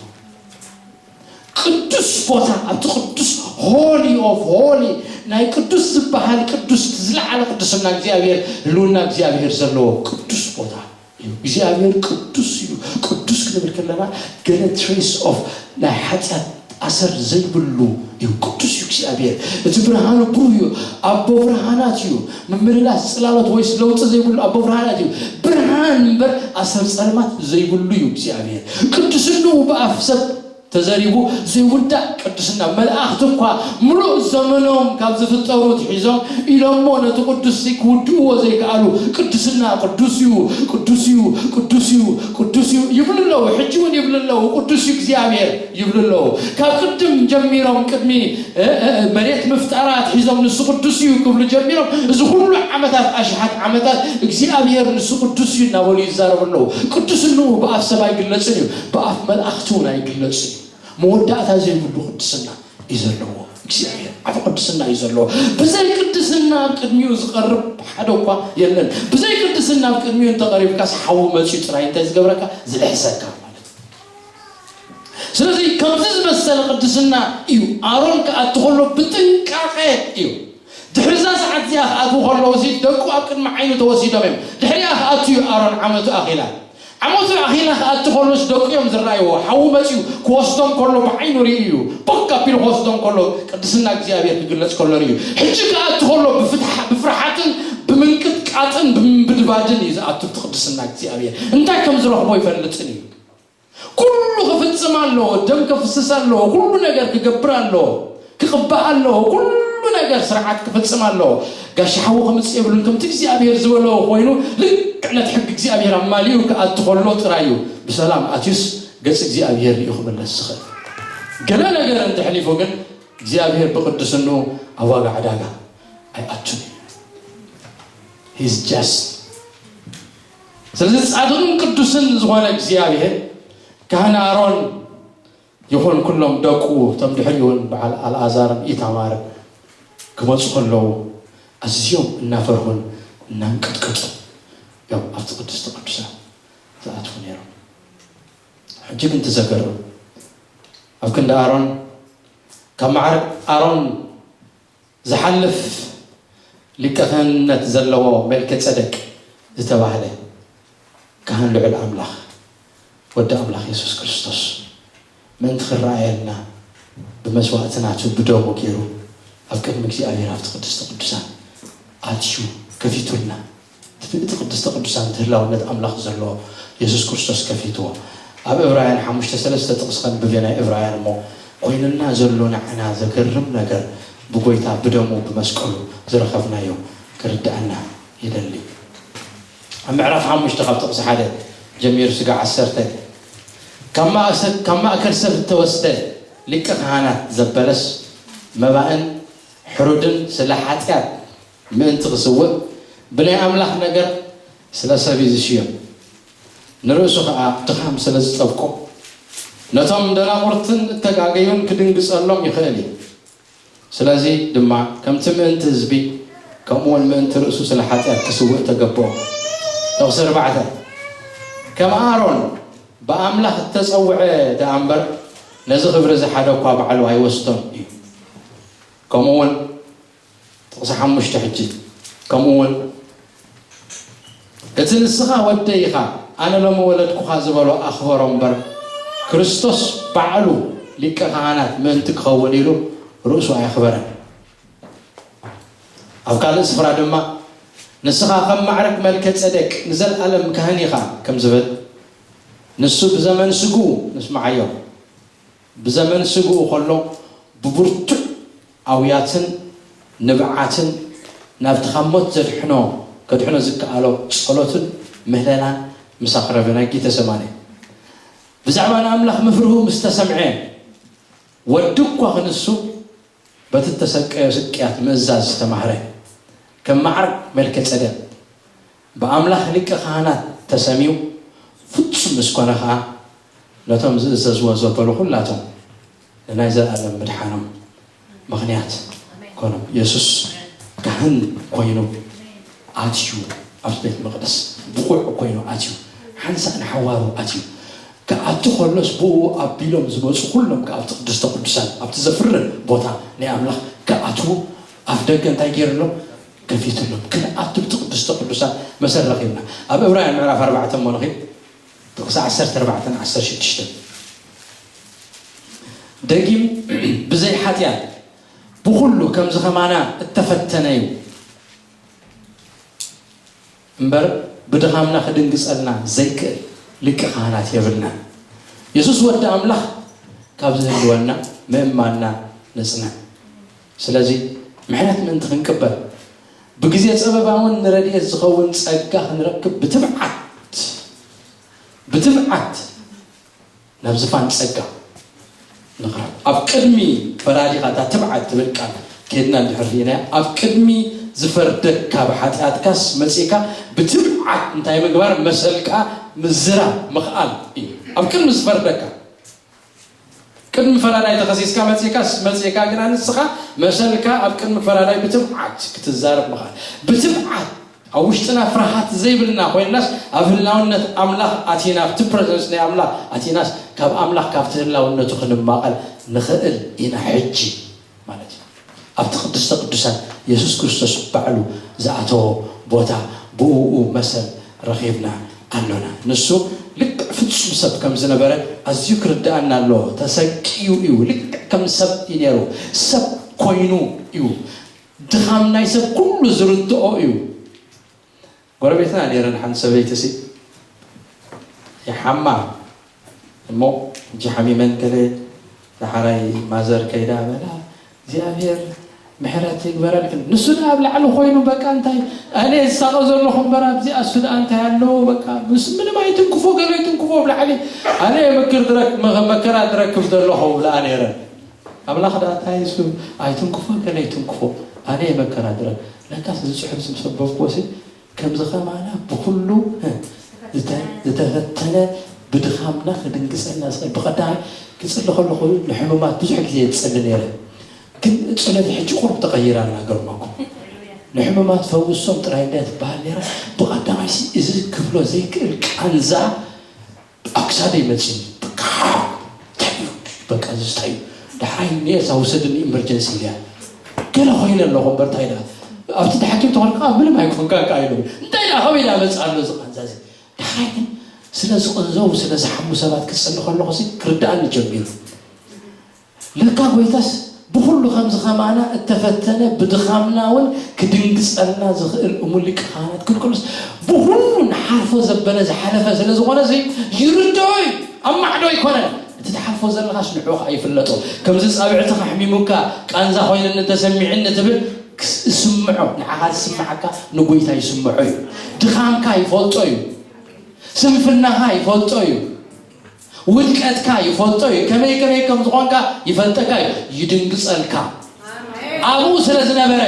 ቅዱስ ቦታ፣ ኣብቲ ቅዱስ፣ holy of holy፣ ናይ ቅዱስ ዝበሃል ቅዱስ፣ ዝለዓለ ቅዱስና እግዚኣብሔር፣ ህልውና እግዚኣብሔር ዘለዎ ቅዱስ ቦታ እዩ። እግዚኣብሔር ቅዱስ እዩ። ቅዱስ ክንብል ከለና ገለ trace of ናይ ሓጢኣት ኣሰር ዘይብሉ እዩ። ቅዱስ እዩ እግዚኣብሔር። እቲ ብርሃኑ ብሩህ እዩ። ኣቦ ብርሃናት እዩ። ምምልላስ ጽላሎት ወይስ ለውጢ ዘይብሉ ኣቦ ብርሃናት እዩ። ብርሃን እምበር ኣሰር ጸልማት ዘይብሉ እዩ እግዚኣብሔር። ቅዱስንኡ ብኣፍ ሰብ ተዘሪቡ ዘይውዳእ ቅድስና። መላእኽቲ እኳ ምሉእ ዘመኖም ካብ ዝፍጠሩ ትሒዞም ኢሎሞ ነቲ ቅዱስ ክውድእዎ ዘይከኣሉ፣ ቅድስና ቅዱስ እዩ፣ ቅዱስ እዩ፣ ቅዱስ እዩ፣ ቅዱስ እዩ ይብሉ ኣለዉ። ሕጂ እውን ይብሉ ኣለዉ፣ ቅዱስ እዩ እግዚኣብሔር ይብሉ ኣለዉ። ካብ ቅድም ጀሚሮም፣ ቅድሚ እ፣ እ፣ መሬት ምፍጣራ ኣትሒዞም ንሱ ቅዱስ እዩ ክብሉ ጀሚሮም። እዚ ኩሉ ዓመታት፣ ኣሽሓት ዓመታት እግዚኣብሔር ንሱ ቅዱስ እዩ እናበሉ ይዛረቡ ኣለዉ። ቅዱስንኡ ብኣፍ ሰብ ኣይግለጽን እዩ፣ ብኣፍ መላእኽቲ እውን ኣይግለጽን እዩ። መወዳእታ ዘይብሉ ቅድስና እዩ ዘለዎ። እግዚኣብሔር ዓቢ ቅድስና እዩ ዘለዎ። ብዘይ ቅድስና ኣብ ቅድሚኡ ዝቐርብ ሓደ እኳ የለን። ብዘይ ቅድስና ኣብ ቅድሚኡ እንተቐሪብካስ ሓዊ መጺኡ ጥራይ እንታይ ዝገብረካ? ዝልሕሰካ ማለት እዩ። ስለዚ ከምዚ ዝመሰለ ቅድስና እዩ ኣሮን ክኣቱ ከሎ ብጥንቃቐ እዩ። ድሕሪ እዛ ሰዓት እዚኣ ክኣትዉ ከለዉ ሲ ደቁ ኣብ ቅድሚ ዓይኑ ተወሲዶም እዮም። ድሕሪኣ ክኣቱ እዩ ኣሮን ዓመቱ ኣኺላ። ዓመቱ ኣኺላ ክኣቱ ከሎስ ደቁ እዮም ዝረኣይዎ። ሓዊ መጺኡ ክወስዶም ከሎ ብዓይኑ ርእዩ እዩ። ቦክ ኣቢሉ ክወስዶም ከሎ ቅድስና እግዚኣብሔር ክግለጽ ከሎ ርእዩ። ሕጂ ክኣቱ ከሎ ብፍትሓ-፣ ብፍርሓትን ብምንቅጥቃጥን ብምንብድባድን እዩ ዝኣቱ። እቲ ቅድስና እግዚኣብሔር እንታይ ከም ዝረኽቦ ይፈልጥን እዩ። ኩሉ ክፍጽም ኣለዎ፣ ደም ከፍስስ ኣለዎ፣ ኩሉ ነገር ክገብር ኣለዎ፣ ክቕባእ ኣለዎ፣ ኩሉ ነገር ስርዓት ክፍጽም ኣለዎ። ጋሻ ሓዊ ክምጽእ የብሉን። ከምቲ እግዚኣብሔር ዝበሎ ኮይኑ ልክዕ ነቲ ሕጊ እግዚኣብሔር ኣማሊኡ ክኣቱ ከሎ ጥራይ እዩ ብሰላም ኣትዩስ ገጽ እግዚኣብሔር ሪኡ ክምለስ ዝኽእል። ገለ ነገር እንተሕሊፉ ግን እግዚኣብሔር ብቅድስንኡ ኣብ ዋጋ ዕዳጋ ኣይኣቱን እዩ። He's just። ስለዚ ጻድቕን ቅዱስን ዝኾነ እግዚኣብሔር ካህን ኣሮን ይኹን ኩሎም ደቁ፣ እቶም ድሕሪኡ እውን በዓል ኣልኣዛርን ኢታማርን ክመጹ ከለዉ ኣዝዮም እናፈርሁን እናንቀጥቀጡ እዮም ኣብቲ ቅድስተ ቅዱሳን ዝኣትዉ ነይሮም። ሕጂ ግን ትዘገርም ኣብ ክንዲ ኣሮን፣ ካብ ማዕረ ኣሮን ዝሓልፍ ሊቀ ክህነት ዘለዎ ሜልከ ጸደቅ ዝተባህለ ካህን ልዑል ኣምላኽ፣ ወዲ ኣምላኽ የሱስ ክርስቶስ፣ ምእንቲ ክረኣየልና ብመስዋእቲ ናቱ ብደሙ ገይሩ ኣብ ቅድሚ እግዚኣብሔር ኣብቲ ቅድስተ ቅዱሳን ኣትዩ ከፊቱልና። እቲ ቅድስተ ቅዱሳን እቲ ህላውነት ኣምላኽ ዘሎ የሱስ ክርስቶስ ከፊትዎ። ኣብ ዕብራውያን ሓሙሽተ ሰለስተ ጥቕሲ ከንብብ እየ ናይ ዕብራውያን እሞ፣ ኮይኑልና ዘሎ ንዓና ዘገርም ነገር ብጎይታ ብደሙ ብመስቀሉ ዝረኸብናዮ ክርድኣና ይደሊ። ኣብ ምዕራፍ ሓሙሽተ ካብ ጥቕሲ ሓደ ጀሚሩ ስጋዕ ዓሰርተ፣ ካብ ማእሰ-፣ ካብ ማእከል ሰብ እተወስደ ሊቀ ካህናት ዘበለስ መባእን ሕሩድን ስለ ሓጢኣት ምእንቲ ክስውእ ብናይ ኣምላኽ ነገር ስለ ሰብ እዩ ዝሽየም። ንርእሱ ኸኣ ድኻም ስለ ዝጠብቆ ነቶም ደናቑርትን እተጋገዩን ክድንግጸሎም ይኽእል እዩ። ስለዚ ድማ ከምቲ ምእንቲ ህዝቢ ከምኡ እውን ምእንቲ ርእሱ ስለ ሓጢኣት ክስውእ ተገብኦ። ጥቕሲ ኣርባዕተ፣ ከም ኣሮን ብኣምላኽ እተጸውዐ ደኣ እምበር ነዚ ክብሪ እዚ ሓደ እኳ ባዕሉ ኣይወስዶን እዩ። ከምኡ እውን ጥቕሲ ሓሙሽተ ሕጂ፣ ከምኡ እውን እቲ ንስኻ ወደይ ኢኻ፣ ኣነ ሎሚ ወለድኩኻ ዝበሎ ኣኽበሮ እምበር፣ ክርስቶስ ባዕሉ ሊቀ ካህናት ምእንቲ ክኸውን ኢሉ ርእሱ ኣየኽበረን። ኣብ ካልእ ስፍራ ድማ፣ "ንስኻ ከም ማዕረግ መልከ ጸደቅ ንዘለኣለም ካህን ኢኻ" ከም ዝብል፣ ንሱ ብዘመን ስግኡ ንስምዓዮ። ብዘመን ስግኡ ከሎ ብብርቱዕ ኣውያትን ንብዓትን ናብቲ ካብ ሞት ዘድሕኖ፣ ከድሕኖ ዝከኣሎ ጸሎትን ምህለላን ምስ ኣቕረበ፣ ናይ ጌተሰማኒ ብዛዕባ ንኣምላኽ ምፍርሁ ምስ ተሰምዐ፣ ወዲ እኳ ክንሱ በቲ እተሰቀዮ ስቅያት ምእዛዝ ዝተማህረ፣ ከም ማዕረግ መልከ ጸደቅ ብኣምላኽ ሊቀ ካህናት ተሰምዩ፣ ፍጹም ምስ ኮነ ኸኣ፣ ነቶም ዝእዘዝዎ ዘበሉ ኹላቶም ንናይ ዘለኣለም ምድሓኖም ምኽንያት ኮኖም። የሱስ ካህን ኮይኑ ኣትዩ፣ ኣብቲ ቤት መቕደስ ብቑዕ ኮይኑ ኣትዩ፣ ሓንሳእ ንሓዋሩ ኣትዩ። ክኣቱ ከሎስ ብኡ ኣቢሎም ዝመጹ ኩሎም ከኣ ኣብቲ ቅድስተ ቅዱሳን፣ ኣብቲ ዘፍርህ ቦታ ናይ ኣምላኽ ክኣትዉ ኣፍ ደገ እንታይ ገይሩሎም? ከፊቱሎም። ክንኣቱ ብቲ ቅድስተ ቅዱሳን መሰል ረኺብና። ኣብ ዕብራውያን ምዕራፍ ኣርባዕተ እሞ ንኺድ፣ ጥቕሲ ዓሰርተ ኣርባዕተን ዓሰርተ ሽዱሽተን። ደጊም ብዘይ ሓጢኣት ብኹሉ ከምዚ ከማና እተፈተነ እዩ። እምበር ብድኻምና ክድንግጸልና ዘይክእል ሊቀ ካህናት የብልናን። የሱስ ወዲ ኣምላኽ ካብ ዝህልወና ምእማንና ነጽንዕ። ስለዚ ምሕረት ምእንቲ ክንቅበል፣ ብግዜ ጸበባ እውን ንረድኤት ዝኸውን ጸጋ ክንረክብ ብትብዓት፣ ብትብዓት ናብ ዝፋን ጸጋ ንቕረብ። ኣብ ቅድሚ ፈራዲኻ፣ እታ ትብዓት ትብል ቃል ኬድና እንድሕር ርኢናያ፣ ኣብ ቅድሚ ዝፈርደካ ብሓጢኣትካስ መጺእካ ብትብዓት እንታይ ምግባር? መሰልካ ምዝራብ ምኽኣል እዩ። ኣብ ቅድሚ ዝፈርደካ፣ ቅድሚ ፈራዳይ ተኸሲስካ መጺእካስ፣ መጺእካ ግና ንስኻ መሰልካ ኣብ ቅድሚ ፈራዳይ ብትብዓት ክትዛረብ ምኽኣል። ብትብዓት ኣብ ውሽጥና ፍርሃት ዘይብልና ኮይንናስ፣ ኣብ ህላውነት ኣምላኽ ኣቲና፣ ኣብቲ ፕረዘንስ ናይ ኣምላኽ ኣቲናስ፣ ካብ ኣምላኽ ካብቲ ህላውነቱ ክንማቐል ንኽእል ኢና ሕጂ ማለት እዩ። ኣብቲ ቅድስተ ቅዱሳን የሱስ ክርስቶስ ባዕሉ ዝኣተዎ ቦታ ብእኡ መሰል ረኺብና ኣሎና። ንሱ ልክዕ ፍጹም ሰብ ከም ዝነበረ ኣዝዩ ክርድኣና ኣለዎ። ተሰቅዩ እዩ። ልክዕ ከም ሰብ እዩ ነይሩ። ሰብ ኮይኑ እዩ። ድኻም ናይ ሰብ ኩሉ ዝርድኦ እዩ። ጎረቤትና ነይረን ሓንቲ ሰበይቲ ሲ ይሓማ እሞ፣ ሕጂ ሓሚመን ገለ ዳሕራይ ማዘር ከይዳ በላ፣ "እግዚኣብሔር ምሕረት ይግበረልክን። ንሱ ደኣ ኣብ ላዕሊ ኮይኑ በቃ እንታይ ኣነ ዝሳቐ ዘለኹ እምበር ኣብዚኣ እሱ ደኣ እንታይ ኣለዎ በቃ ምስ ምንም ኣይትንክፎ ገለ ኣይትንክፎ ኣብ ላዕሊ ኣነ የምክር ዝረክ-፣ መ-፣ መከራ ዝረክብ ዘለኹ" ብለኣ ነይረን። ኣምላኽ ደኣ እንታይ እሱ ኣይትንክፎ ገለ ኣይትንክፎ ኣነ የመከራ ዝረክ-፣ ለካስ እዚ ጽሑፍ ምስ ኣንበብክዎ ሲ ከምዚ ከማና ብኹሉ ዝተ-፣ ዝተፈተነ ብድኻምና ክድንግጸልና ዝኽእል ብቐዳማይ ክጽሊ ከለኹ ንሕሙማት ብዙሕ ግዜ ይጽሊ ነይረ። ግን ጸሎተይ ሕጂ ቁሩብ ተቐይራ ኣላ ገርመኩም። ንሕሙማት ፈውሶም ጥራይ እንድያ ትበሃል ነይራ። ብቐዳማይ ሲ እዚ ክብሎ ዘይክእል ቃንዛ ኣብ ክሳደይ መጺኡ። በቃ እንታይ እዩ? በቃ እዚ እንታይ እዩ? ዳሕራይ ንኤልሳ ውሰድኒ ኢመርጀንሲ ኢልያ። ገለ ኮይነ ኣለኹ እምበር እንታይ ደኣ ኣብቲ ተሓኪም ተኾንካ ምንም ኣይኮንካ ከኣ ኢሉ። እንታይ ደኣ ካበይ ደኣ መጽእ ኣሎ እዚ ቃንዛ እዚ? ዳሕራይ ግን ስለ ዝቕንዘው ስለ ዝሓሙ ሰባት ክጽሊ ከለኹ ሲ ክርድኣኒ ጀሚሩ። ለካ ጎይታስ ብኹሉ ከምዚ ከማና እተፈተነ ብድኻምና እውን ክድንግጸልና ዝኽእል እሙን ሊቀ ካህናት ክልቅሉስ ብኹሉ ንሓልፎ ዘበለ ዝሓለፈ ስለ ዝኾነ ሲ ይርድኦ እዩ። ኣብ ማዕዶ ኣይኮነን። እቲ ትሓልፎ ዘለኻስ ንዕኡ ኸዓ ይፍለጦ። ከምዚ ጻብዕትኻ ኣሕሚሙካ ቃንዛ ኮይኑኒ ተሰሚዕኒ ትብል ክስ-፣ እስምዖ። ንዓኻ ዝስምዓካ ንጎይታ ይስምዖ እዩ። ድኻምካ ይፈልጦ እዩ። ስንፍናኻ ይፈልጦ እዩ። ውድቀትካ ይፈልጦ እዩ። ከመይ ከመይ ከም ዝኾንካ ይፈልጠካ እዩ። ይድንግጸልካ። ኣብኡ ስለ ዝነበረ፣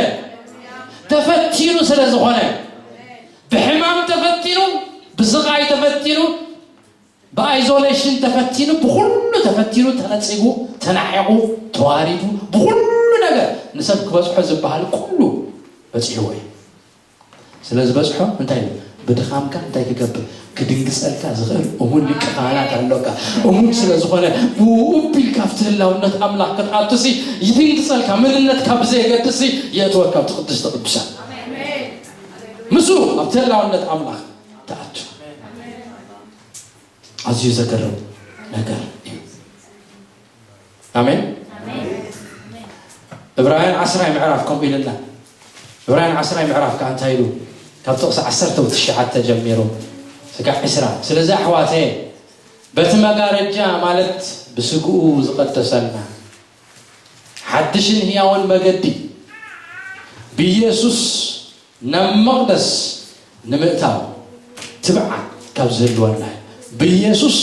ተፈቲኑ ስለ ዝኾነ፣ ብሕማም ተፈቲኑ፣ ብስቓይ ተፈቲኑ፣ ብኣይዞሌሽን ተፈቲኑ፣ ብኹሉ ተፈቲኑ፣ ተነጺጉ፣ ተናዒቑ፣ ተዋሪዱ፣ ብኹሉ ነገር ንሰብ ክበጽሖ ዝበሃል ኩሉ በጺሕዎ እዩ። ስለ ዝበጽሖ እንታይ እዩ? ብድኻምካ እንታይ ክገብር? ክድንግጸልካ ዝኽእል እሙን ሊቀ ካህናት ኣሎካ። እሙን ስለ ዝኾነ፣ ብኡ ቢልካ ኣብቲ ህላውነት ኣምላኽ ክትኣቱሲ ይድንግጸልካ። መንነትካ ብዘየገድስሲ የእትወካ ኣብቲ ቅድስተ ቅዱሳን። ምስ ኣብቲ ህላውነት ኣምላኽ ትኣቱ። ኣዝዩ ዘገርም ነገር እዩ። ኣሜን። ዕብራውያን ዓስራይ ምዕራፍ ከምኡ ኢልና። ዕብራውያን ዓስራይ ምዕራፍ ከዓ እንታይ ኢሉ? ካብ ጥቕሲ ዓሰርተ ትሽዓተ ጀሚሩ ስጋዕ ዕስራ። ስለዚ ኣሕዋተየ፣ በቲ መጋረጃ ማለት ብስግኡ ዝቐደሰልና ሓድሽን ህያውን መገዲ ብኢየሱስ ናብ መቕደስ ንምእታው ትብዓት ካብ ዝህልወና እዩ። ብኢየሱስ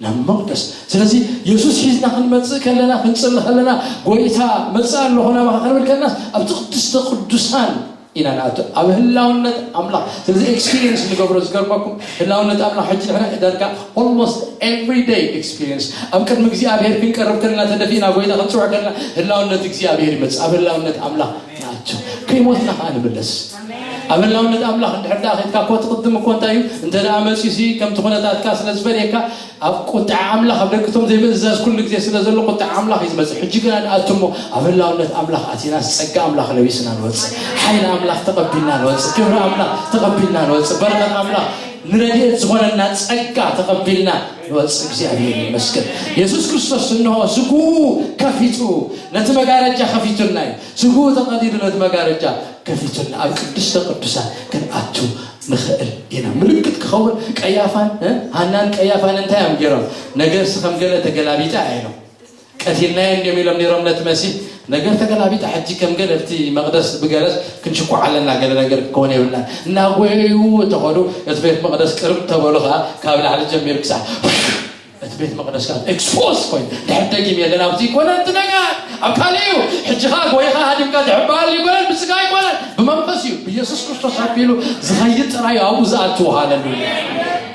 ናብ መቕደስ። ስለዚ የሱስ ሒዝና ክንመጽእ ከለና፣ ክንጽሊ ከለና፣ "ጎይታ መጽእ ኣለኹ ናባኻ" ክንብል ከለና፣ ኣብቲ ቅድስተ ቅዱሳን ኢና ንኣቱ፣ ኣብ ህላውነት ኣምላኽ። ስለዚ ኤክስፒሪየንስ ንገብሮ፣ ዝገርመኩም፣ ህላውነት ኣምላኽ ሕጂ ንሕና ዳርጋ almost every day ኤክስፒሪየንስ፣ ኣብ ቅድሚ እግዚኣብሔር ክንቀርብ ከለና፣ ተደፊእና ጎይታ ክንጽውዕ ከለና፣ ህላውነት እግዚኣብሔር ይመጽእ፣ ኣብ ህላውነት ኣምላኽ ንኣቱ። ከይሞትና ከዓ ንምለስ። ኣብ ህላውነት ኣምላኽ እንድሕር ደኣ ኸድካ እኮ፣ ትቕድም እኮ እንታይ እዩ? እንተ ደኣ መጺኡሲ ከምቲ ኩነታትካ ስለ ዝፈልየካ፣ ኣብ ቁጥዓ ኣምላኽ ኣብ ደቅቶም ዘይምእዛዝ ኩሉ ግዜ ስለ ዘሎ፣ ቁጥዓ ኣምላኽ እዩ ዝመጽእ። ሕጂ ግና ንኣቱ እሞ ኣብ ህላውነት ኣምላኽ ኣቲናስ፣ ጸጋ ኣምላኽ ለቢስና ንወጽእ። ሓይሊ ኣምላኽ ተቐቢልና ንወጽእ። ክብሪ ኣምላኽ ተቐቢልና ንወጽእ። በረኸት ኣምላኽ፣ ንረድኤት ዝኾነና ጸጋ ተቐቢልና ንወጽእ። እግዚኣብሔር ይመስገን። የሱስ ክርስቶስ እንሆ ስግኡ ከፊቱ፣ ነቲ መጋረጃ ከፊቱልና እዩ። ስግኡ ተቐዲዱ ነቲ መጋረጃ ከፊቱልና ኣብ ቅድስተ ቅዱሳን ክንኣቱ ንኽእል ኢና። ምልክት ክኸውን ቀያፋን፣ እ፣ ሃናን ቀያፋን እንታይ እዮም ገይሮም? ነገርሲ ከም ገለ ተገላቢጠ ኢሎም። ቀቲልናዮ እንዲዮም ኢሎም ነይሮም ነቲ መሲህ። ነገር ተገላቢጠ፣ ሕጂ ከም ገለ ኣብቲ መቕደስ ብገለስ ክንሽኩዕ ኣለና፣ ገለ ነገር ክኸውን የብልናን። እናጎየዩ እንተኸዱ እቲ ቤት መቕደስ ቅርብ ተበሉ ኸዓ ካብ ላዕሊ ጀሚሩ ክሳዕ እቲ ቤት መቕደስ ከዓ ኤክስፖዝ ኮይኑ፣ ድሕር ደጊም የለን። ኣብዚ ይኮነን እቲ ነገር፣ ኣብ ካልእ እዩ። ሕጂ ከዓ ጎይኻ ሃዲምካ ትሕበኣሉ ይኮነን፣ ብስጋ ኣይኮነን፣ ብመንፈስ እዩ። ብኢየሱስ ክርስቶስ ኣቢሉ ዝኸይድ ጥራይ እዩ ኣብኡ ዝኣቱ። ሃለሉያ።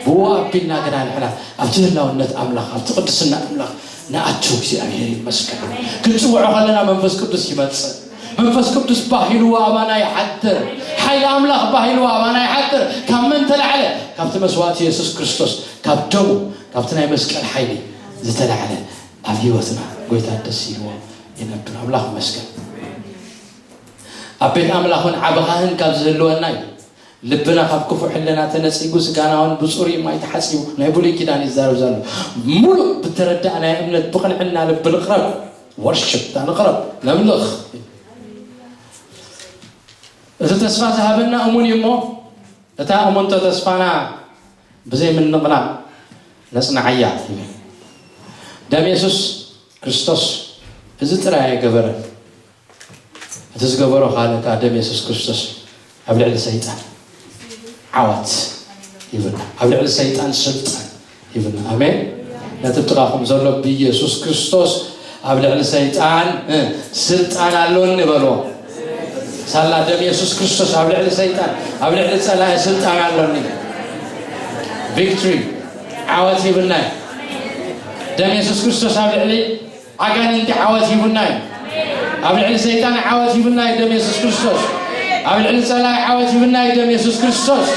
ብኡ ኣቢልና ግና ንሕና ኣብቲ ህላውነት ኣምላኽ፣ ኣብቲ ቅድስና ኣምላኽ ንኣቱ። እግዚኣብሔር ይመስገን። ክንጽውዖ ከለና መንፈስ ቅዱስ ይመጽእ። መንፈስ ቅዱስ ባህ ኢልዎ ኣባና ይሓድር። ሓይሊ ኣምላኽ ባህ ኢልዎ ኣባና ይሓድር። ካብ መን ተላዕለ? ካብቲ መስዋእቲ የሱስ ክርስቶስ፣ ካብ ደሙ፣ ካብቲ ናይ መስቀል ሓይሊ ዝተላዕለ ኣብ ህይወትና ጎይታ ደስ ኢልዎ ይነብር። ኣምላኽ ይመስገን። ኣብ ቤት ኣምላኽ እውን ዓቢ ካህን ካብ ዝህልወና እዩ። ልብና ካብ ክፉእ ሕልና ተነጺጉ፣ ስጋና እውን ብጽሩይ ማይ ተሓጺቡ፣ ናይ ብሉይ ኪዳን ይዛረብ ዘሎ። ሙሉእ ብተረዳእናዮ እምነት ብቕንዕና ልቢ ንቕረብ። ወርሽፕ ንቕረብ፣ ነምልኽ። እቲ ተስፋ ዝሃበና እሙን እዩ እሞ፣ እታ እሙንቶ ተስፋና ብዘይ ምንቕናቕ ነጽንዓያ ይብል። ደም የሱስ ክርስቶስ እዚ ጥራይ ኣይገበረን። እቲ ዝገበሮ ካልእ ከኣ ደም የሱስ ክርስቶስ ኣብ ልዕሊ ሰይጣን ዓወት ይብልና። ኣብ ልዕሊ ሰይጣን ስልጣን ይብልና። ኣሜን። ነቲ ጥቓኹም ዘሎ ብኢየሱስ ክርስቶስ ኣብ ልዕሊ ሰይጣን፣ እ፣ ስልጣን ኣሎኒ በልዎ። ሳላ ደም የሱስ ክርስቶስ ኣብ ልዕሊ ሰይጣን፣ ኣብ ልዕሊ ጸላኢ ስልጣን ኣሎኒ። ቪክትሪ፣ ዓወት ይብናይ። ደም የሱስ ክርስቶስ ኣብ ልዕሊ ኣጋንንቲ ዓወት ይብናይ። ኣብ ልዕሊ ሰይጣን ዓወት ይብናይ ደም የሱስ ክርስቶስ። ኣብ ልዕሊ ጸላኢ ዓወት ይብናይ ደም የሱስ ክርስቶስ።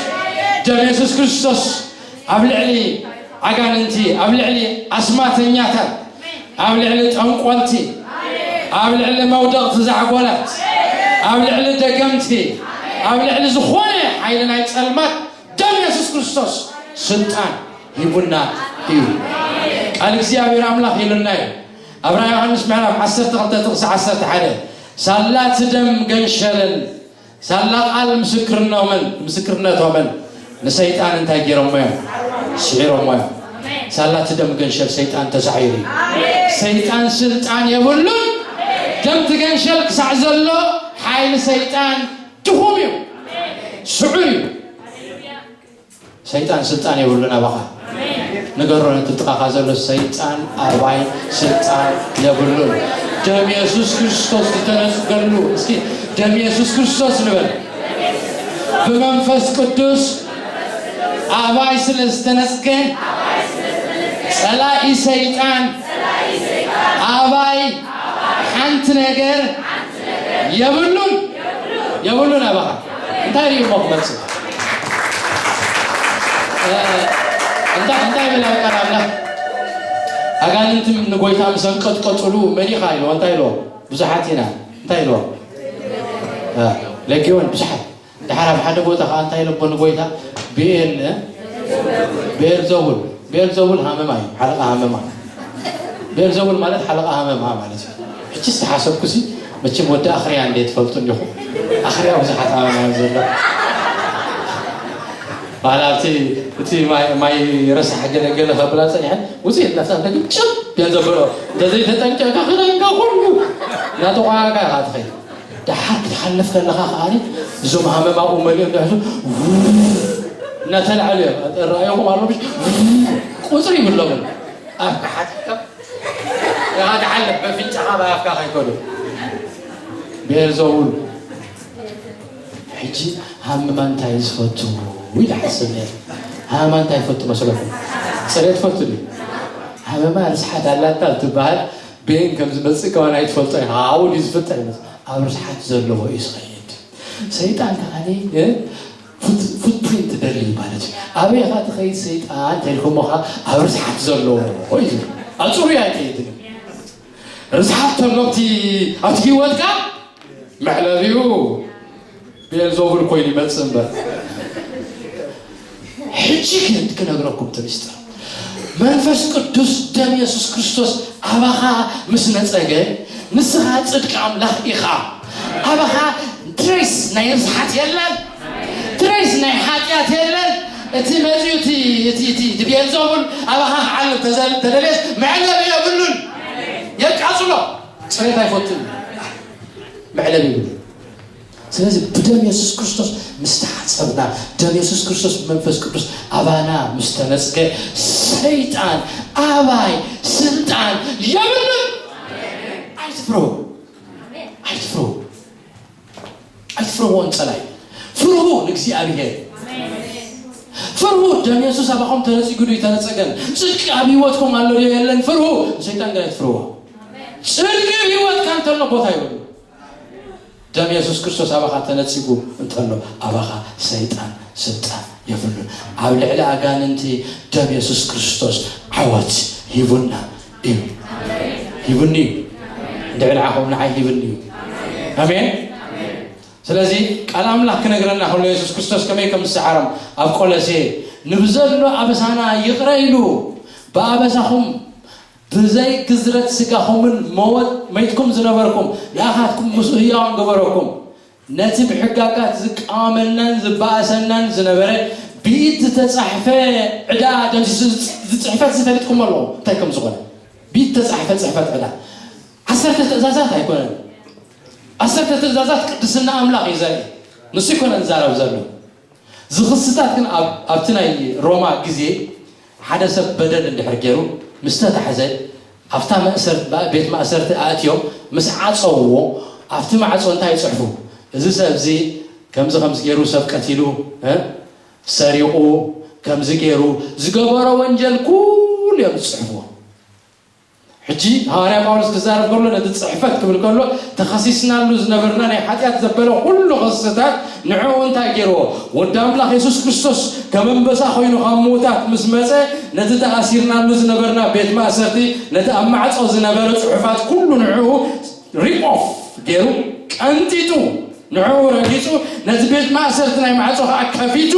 ደም የሱስ ክርስቶስ ኣብ ልዕሊ ኣጋንንቲ፣ ኣብ ልዕሊ ኣስማተኛታት፣ ኣብ ልዕሊ ጠንቆልቲ፣ ኣብ ልዕሊ መውደቕቲ ዛዕጎላት፣ ኣብ ልዕሊ ደገምቲ፣ ኣብ ልዕሊ ዝኾነ ሓይሊ ናይ ጸልማት ደም የሱስ ክርስቶስ ስልጣን ሂቡና እዩ። ቃል እግዚኣብሔር ኣምላኽ ኢሉና እዩ። ኣብ ራእይ ዮሃንስ ምዕራፍ ዓሰርተ ክልተ ጥቕሲ ዓሰርተ ሓደ፣ ሳላ እቲ ደም ገንሸልን ሳላ ቃል ምስክርኖምን፣ ምስክርነቶምን ንሰይጣን እንታይ ገይሮሞ እዮም? ስዒሮሞ እዮም። ሳላ እቲ ደም ገንሸል ሰይጣን ተሳዒሩ እዩ። ሰይጣን ስልጣን የብሉን። ደም ትገንሸል ክሳዕ ዘሎ ሓይሊ ሰይጣን ድኹም እዩ፣ ስዑር እዩ። ሰይጣን ስልጣን የብሉን ኣባኻ። ንገሮ ነቲ ጥቓኻ ዘሎ፣ ሰይጣን ኣባይ ስልጣን የብሉን። ደም የሱስ ክርስቶስ ዝተነጽገሉ፣ እስኪ ደም የሱስ ክርስቶስ ንበል። ብመንፈስ ቅዱስ ኣባይ ስለ ዝተነጽገ፣ ጸላኢ ሰይጣን ኣባይ ሓንቲ ነገር የብሉን፣ የብሉን ኣባኻ። እንታይ ርእዩሞ ክመጽእ? እ፣ እንታይ፣ እንታይ ይብል ኣብ ቃል ኣምላኽ? ኣጋንንቲ ንጎይታ ምስ ኣንቀጥቀጡሉ መን ኢኻ ኢልዎ? እንታይ ኢልዎ? ብዙሓት ኢና። እንታይ ኢልዎ? እ፣ ሌጊዮን ብዙሓት። ድሓር ኣብ ሓደ ቦታ ኸዓ እንታይ ኢለቦ ንጎይታ? ብኤል ቤልዘቡል። ቤልዘቡል ሃመማ እዩ፣ ሓለቓ ሃመማ። ቤልዘቡል ማለት ሓለቓ ሃመማ ማለት እዩ። ሕጂ ዝተሓሰብኩሲ፣ መቸም ወዲ ኣኽርያ እንደ ትፈልጡ እንዲኹም። ኣኽርያ ብዙሓት ሃመማ እዩ ዘሎ። ባላ ኣብቲ፣ እቲ ማይ፣ ማይ ረሳሕ ገለ ገለ ከብላ ጸኒሐን፣ ውጽእ ኢልና፣ ፍታን ተግን ጭብ እየን ዘብሎ። እንተዘይተጠንቀቕካ፣ ክዳንካ ኩሉ እናተቋረካ ኢኻ ትኸይድ። ደሓር ክትሓልፍ ከለኻ ከኣ፣ እዞም ሃመማኡ መሊኦም ደሕሱ እናተላዕሉ እዮም። ረኣየኹም ኣሎ፣ ምሽ ቁጽሪ ይብሎምን። ኣፍካ ሓቲትካ ኢኻ ትሓልፍ፣ በፍንጫኻ ብኣፍካ ከይከዱ። ቤልዘቡል። ሕጂ ሃመማ እንታይ ዝፈቱ ኢለ ሓስብ ነይረ። ሃመማ እንታይ ይፈቱ መስለኩም? ጽሬት ይፈቱ ድዩ? ሃመማ ርስሓት ኣላታ ትበሃል፣ በየን ከም ዝመጽእ ከማን ኣይትፈልጦ ኢኻ። ኣብኡ ድዩ ዝፍጠር ይመስል? ኣብ ርስሓት ዘለዎ እዩ ዝኸይድ። ሰይጣን ከኣ፣ እ፣ ፉት-፣ ፉትፕሪንት ደሊ ማለት እዩ። ኣበይ ኢኻ ትኸይድ ሰይጣን እንተኢልኩሞ ኸኣ፣ ኣብ ርስሓት ዘለዎ እዩ ዝብል። ኣብ ጽሩይ ኣይከይድን እዩ። ርስሓት ተሎ ኣብቲ፣ ኣብቲ ህይወትካ መዕለቢኡ ቤልዘቡል ኮይኑ ይመጽእ እምበር። ሕጂ ግን ክነግረኩም እቲ ምስጢር። መንፈስ ቅዱስ፣ ደም የሱስ ክርስቶስ ኣባኻ ምስ ነጸገ፣ ንስኻ ጽድቂ ኣምላኽ ኢኻ። ኣባኻ ትሬስ ናይ ርስሓት የለን፣ ትሬስ ናይ ሓጢኣት የለን። እቲ መጺኡ፣ እቲ፣ እቲ፣ እቲ፣ እቲ ቤልዘቡል ኣባኻ ክዓልብ ተዘል-፣ ተደልየስ መዕለቢ የብሉን። የቃጽሎ። ጽሬት ኣይፈቱን። መዕለቢ የብሉን። ስለዚ ብደም የሱስ ክርስቶስ ምስ ተሓጸብና፣ ደም የሱስ ክርስቶስ ብመንፈስ ቅዱስ ኣባና ምስ ተነጽገ፣ ሰይጣን ኣባይ ስልጣን የብሉን። ኣይትፍርሁ፣ ኣይትፍርሁ፣ ኣይትፍርዎ ንጸላይ። ፍርሁ ንእግዚኣብሔር። ፍርሁ። ደም የሱስ ኣባኹም ተነጺጉ ድዩ ተነጸገን? ጽድቂ ኣብ ህይወትኩም ኣሎ ድዩ የለን? ፍርሁ። ንሰይጣን ግን ኣይትፍርዎ። ጽድቂ ኣብ ህይወትካ እንተሎ ቦታ ይብሉ። ደም የሱስ ክርስቶስ ኣባኻ ተነጺጉ እንተሎ፣ ኣባኻ ሰይጣን ስልጣን የብሉን። ኣብ ልዕሊ ኣጋንንቲ ደም የሱስ ክርስቶስ ዓወት ሂቡና እዩ። ሂቡኒ እዩ። እንድዒ ንዓኹም ንዓይ ሂብኒ እዩ። ኣሜን። ስለዚ ቃል ኣምላኽ ክነግረና ከሎ የሱስ ክርስቶስ ከመይ ከም ዝሰዓሮም ኣብ ቆሎሴ፣ "ንብዘሎ ኣበሳና ይቕረ ኢሉ፣ ብኣበሳኹም ብዘይ ግዝረት ስጋኹምን መወት መይትኩም ዝነበርኩም ንኣኻትኩም ምስኡ ህያዋን ገበረኩም። ነቲ ብሕጋጋት ዝቃወመናን ዝበኣሰናን ዝነበረ ብኢድ ዝተጻሕፈ ዕዳ ደምሲሱ." እዚ ጽሕፈት እዚ ፈሊጥኩሞ ኣለኹም እንታይ ከም ዝኾነ። ብኢድ ዝተጻሕፈ ጽሕፈት ዕዳ። ዓሰርተ ትእዛዛት ኣይኮነን። ዓሰርተ ትእዛዛት ቅድስና ኣምላኽ እዩ ዘርኢ። ንሱ ኣይኮነን ዝዛረብ ዘሎ። እዚ ክስታት ግን ኣብ፣ ኣብቲ ናይ ሮማ ግዜ ሓደ ሰብ በደል እንድሕር ገይሩ ምስ ተታሕዘ፣ ኣብታ መእሰር-፣ ቤት ማእሰርቲ ኣእትዮም ምስ ዓጸውዎ፣ ኣብቲ ማዕጾ እንታይ ይጽሕፉ? "እዚ ሰብ እዚ ከምዚ ከምዚ ገይሩ ሰብ ቀቲሉ፣ እ፣ ሰሪቑ፣ ከምዚ ገይሩ ዝገበሮ ወንጀል ኩሉ" እዮም ዝጽሕፍዎ። ሕጂ ሃዋርያ ጳውሎስ ክዛረብ ከሎ፣ ነቲ ጽሕፈት ክብል ከሎ፣ ተኸሲስናሉ ዝነበርና ናይ ሓጢኣት ዘበለ ኩሉ ክስታት ንዕኡ እንታይ ገይርዎ? ወዲ ኣምላኽ የሱስ ክርስቶስ ከም ኣንበሳ ኮይኑ ካብ ምዉታት ምስ መጸ፣ ነቲ ተኣሲርናሉ ዝነበርና ቤት ማእሰርቲ፣ ነቲ ኣብ ማዕጾ ዝነበረ ጽሑፋት ኩሉ ንዕኡ ሪፕ ኦፍ ገይሩ፣ ቀንጢጡ፣ ንዕኡ ረጊጹ፣ ነቲ ቤት ማእሰርቲ ናይ ማዕጾ ኸኣ ከፊቱ፣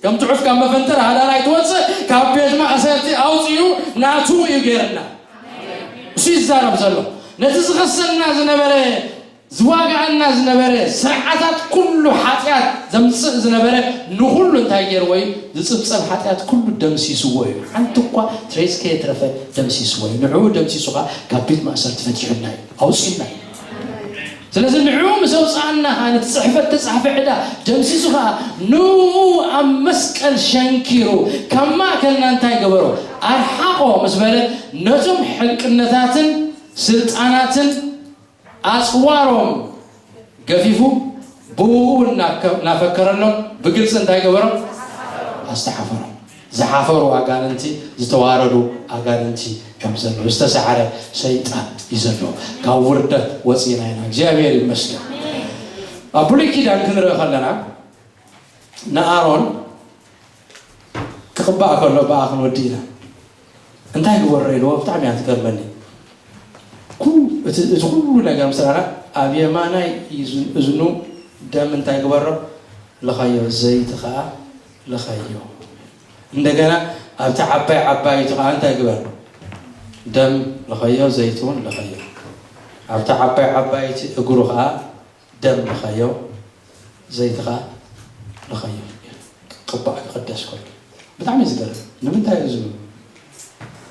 ከም ጽሑፍ ካብ መፈንጠር ሃዳናይ ትወጽእ፣ ካብ ቤት ማእሰርቲ ኣውጺኡ ናቱ እዩ ገይርና። እሱ ይዛረብ ዘሎ። ነቲ ዝኸሰልና ዝነበረ፣ ዝዋግኣና ዝነበረ፣ ስርዓታት ኩሉ ሓጢኣት ዘምጽእ ዝነበረ፣ ንኹሉ እንታይ ገይርዎ እዩ? ዝጽብጸብ ሓጢኣት ኩሉ ደምሲስዎ እዩ። ሓንቲ እኳ ትሬስ ከየትረፈ ደምሲስዎ እዩ። ንዕኡ ደምሲሱ ኸኣ ካብ ቤት ማእሰርቲ ፈቲሑና እዩ፣ ኣውጺኡና እዩ። ስለዚ ንዕኡ ምስ ኣውፅኣና ከዓ ነቲ ፅሕፈት ተፃሕፈ ዕዳ ደምሲሱ ከዓ ንኡ ኣብ መስቀል ሸንኪሩ ካብ ማእከልና እንታይ ገበሮ? ኣርሓቆ ምስ በለ ነቶም ሕልቅነታትን ስልጣናትን ኣፅዋሮም ገፊፉ ብኡ እናከ-፣ እናፈከረሎም ብግልፂ እንታይ ገበሮም? ኣስተሓፈሮም። ዝሓፈሩ ኣጋንንቲ፣ ዝተዋረዱ ኣጋንንቲ እዮም ዘለዉ። ዝተሰዓረ ሰይጣን እዩ ዘለዎ። ካብ ውርደት ወፂእና ኢና። እግዚኣብሔር ይመስገን። ኣብ ብሉይ ኪዳን ክንርኢ ከለና ንኣሮን ክቕባእ ከሎ ብኣኽን ወዲ ኢና እንታይ ግበሮ ኢልዎ? ብጣዕሚ እያ ትገርመኒ። ኩ-፣ እቲ፣ እቲ ኩሉ ነገር ምስ ረኣና ኣብ የማናይ እዝኑ ደም እንታይ ግበሮ? ልኸዮ፣ ዘይቲ ኸዓ ልኸዮ። እንደገና ኣብቲ ዓባይ ዓባይቲ ከዓ እንታይ ግበር? ደም ልኸዮ፣ ዘይቲ እውን ልኸዮ። ኣብቲ ዓባይ ዓባይቲ እግሩ ከዓ ደም ልኸዮ፣ ዘይቲ ከዓ ልኸዮ። ቅባእ ክቕደስ ከሎ ብጣዕሚ እዩ ዝገርም። ንምንታይ እዩ ዝብሉ?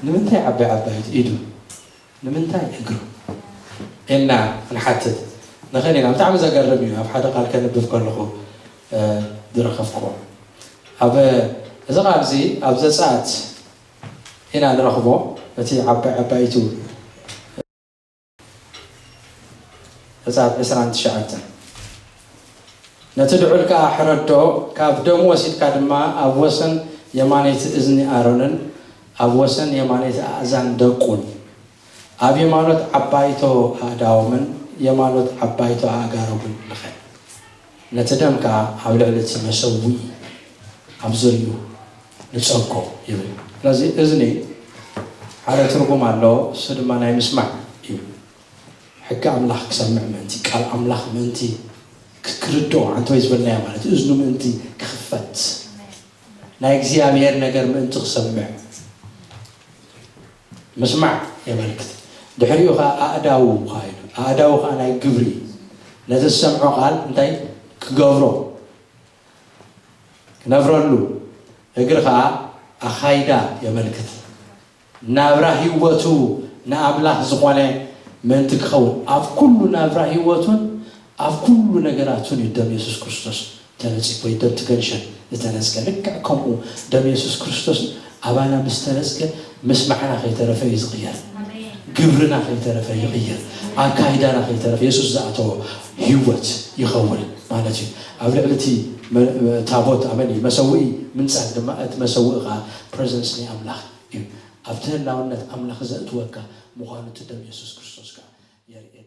ንምንታይ ዓባይ ዓባይቲ ኢዱ? ንምንታይ እግሩ? ኢልና ክንሓትት ንኽእል ኢና። ብጣዕሚ ዘገርም እዩ። ኣብ ሓደ ቃል ከንብብ ከለኹ ዝረኸብክዎ ኣብ እዚ ቃል እዚ ኣብ ዘጸኣት ኢና ንረኽቦ። እቲ ዓባይ ዓባይቱ ዘጸኣት ዕስራን ትሽዓተን ነቲ ድዑል ከኣ ሕረዶ፣ ካብ ደሙ ወሲድካ ድማ ኣብ ወሰን የማነይቲ እዝኒ ኣሮንን ኣብ ወሰን የማነይቲ ኣእዛን ደቁን፣ ኣብ የማኖት ዓባይቶ ኣእዳዎምን የማኖት ዓባይቶ ኣእጋሮምን ልኸ። ነቲ ደም ከኣ ኣብ ልዕሊ እቲ መሰውኢ ኣብ ዙርይኡ ንጸጎ ይብል። ስለዚ እዝኒ ሓደ ትርጉም ኣለዎ፣ እሱ ድማ ናይ ምስማዕ እዩ። ሕጊ ኣምላኽ ክሰምዕ ምእንቲ፣ ቃል ኣምላኽ ምእንቲ ክርድኦ፣ ኣንተ ወይ ዝበልናዮ ማለት እዩ። እዝኑ ምእንቲ ክኽፈት፣ ናይ እግዚኣብሔር ነገር ምእንቲ ክሰምዕ ምስማዕ የመልክት። ድሕሪኡ ከዓ ኣእዳው ከዓ ኢሉ፣ ኣእዳው ከዓ ናይ ግብሪ፣ ነቲ ዝሰምዖ ቃል እንታይ ክገብሮ፣ ክነብረሉ። እግሪ ከዓ ኣኻይዳ የመልክት። ናብራ ህይወቱ ንኣምላኽ ዝኾነ ምእንቲ ክኸውን፣ ኣብ ኩሉ ናብራ ህይወቱን ኣብ ኩሉ ነገራቱን እዩ ደም የሱስ ክርስቶስ ተነጺፉ፣ ወይ ደም ትገንሸን ዝተነጽገ። ልክዕ ከምኡ ደም የሱስ ክርስቶስ ኣባና ምስ ተነጽገ፣ ምስማዕና ከይተረፈ እዩ ዝቕየር፣ ግብርና ከይተረፈ ይቕየር፣ ኣካይዳና ከይተረፈ የሱስ ዝኣተዎ ህይወት ይኸውን ማለት እዩ። ኣብ ልዕሊ እቲ መ- ታቦት ኣመን እዩ መሰውኢ ምንጻግ ድማ፣ እቲ መሰውኢ ከዓ ፕሬዘንስ ናይ ኣምላኽ እዩ። ኣብቲ ህላውነት ኣምላኽ ዘእትወካ ምዃኑ እቲ ደም የሱስ ክርስቶስ ከዓ የርኢ።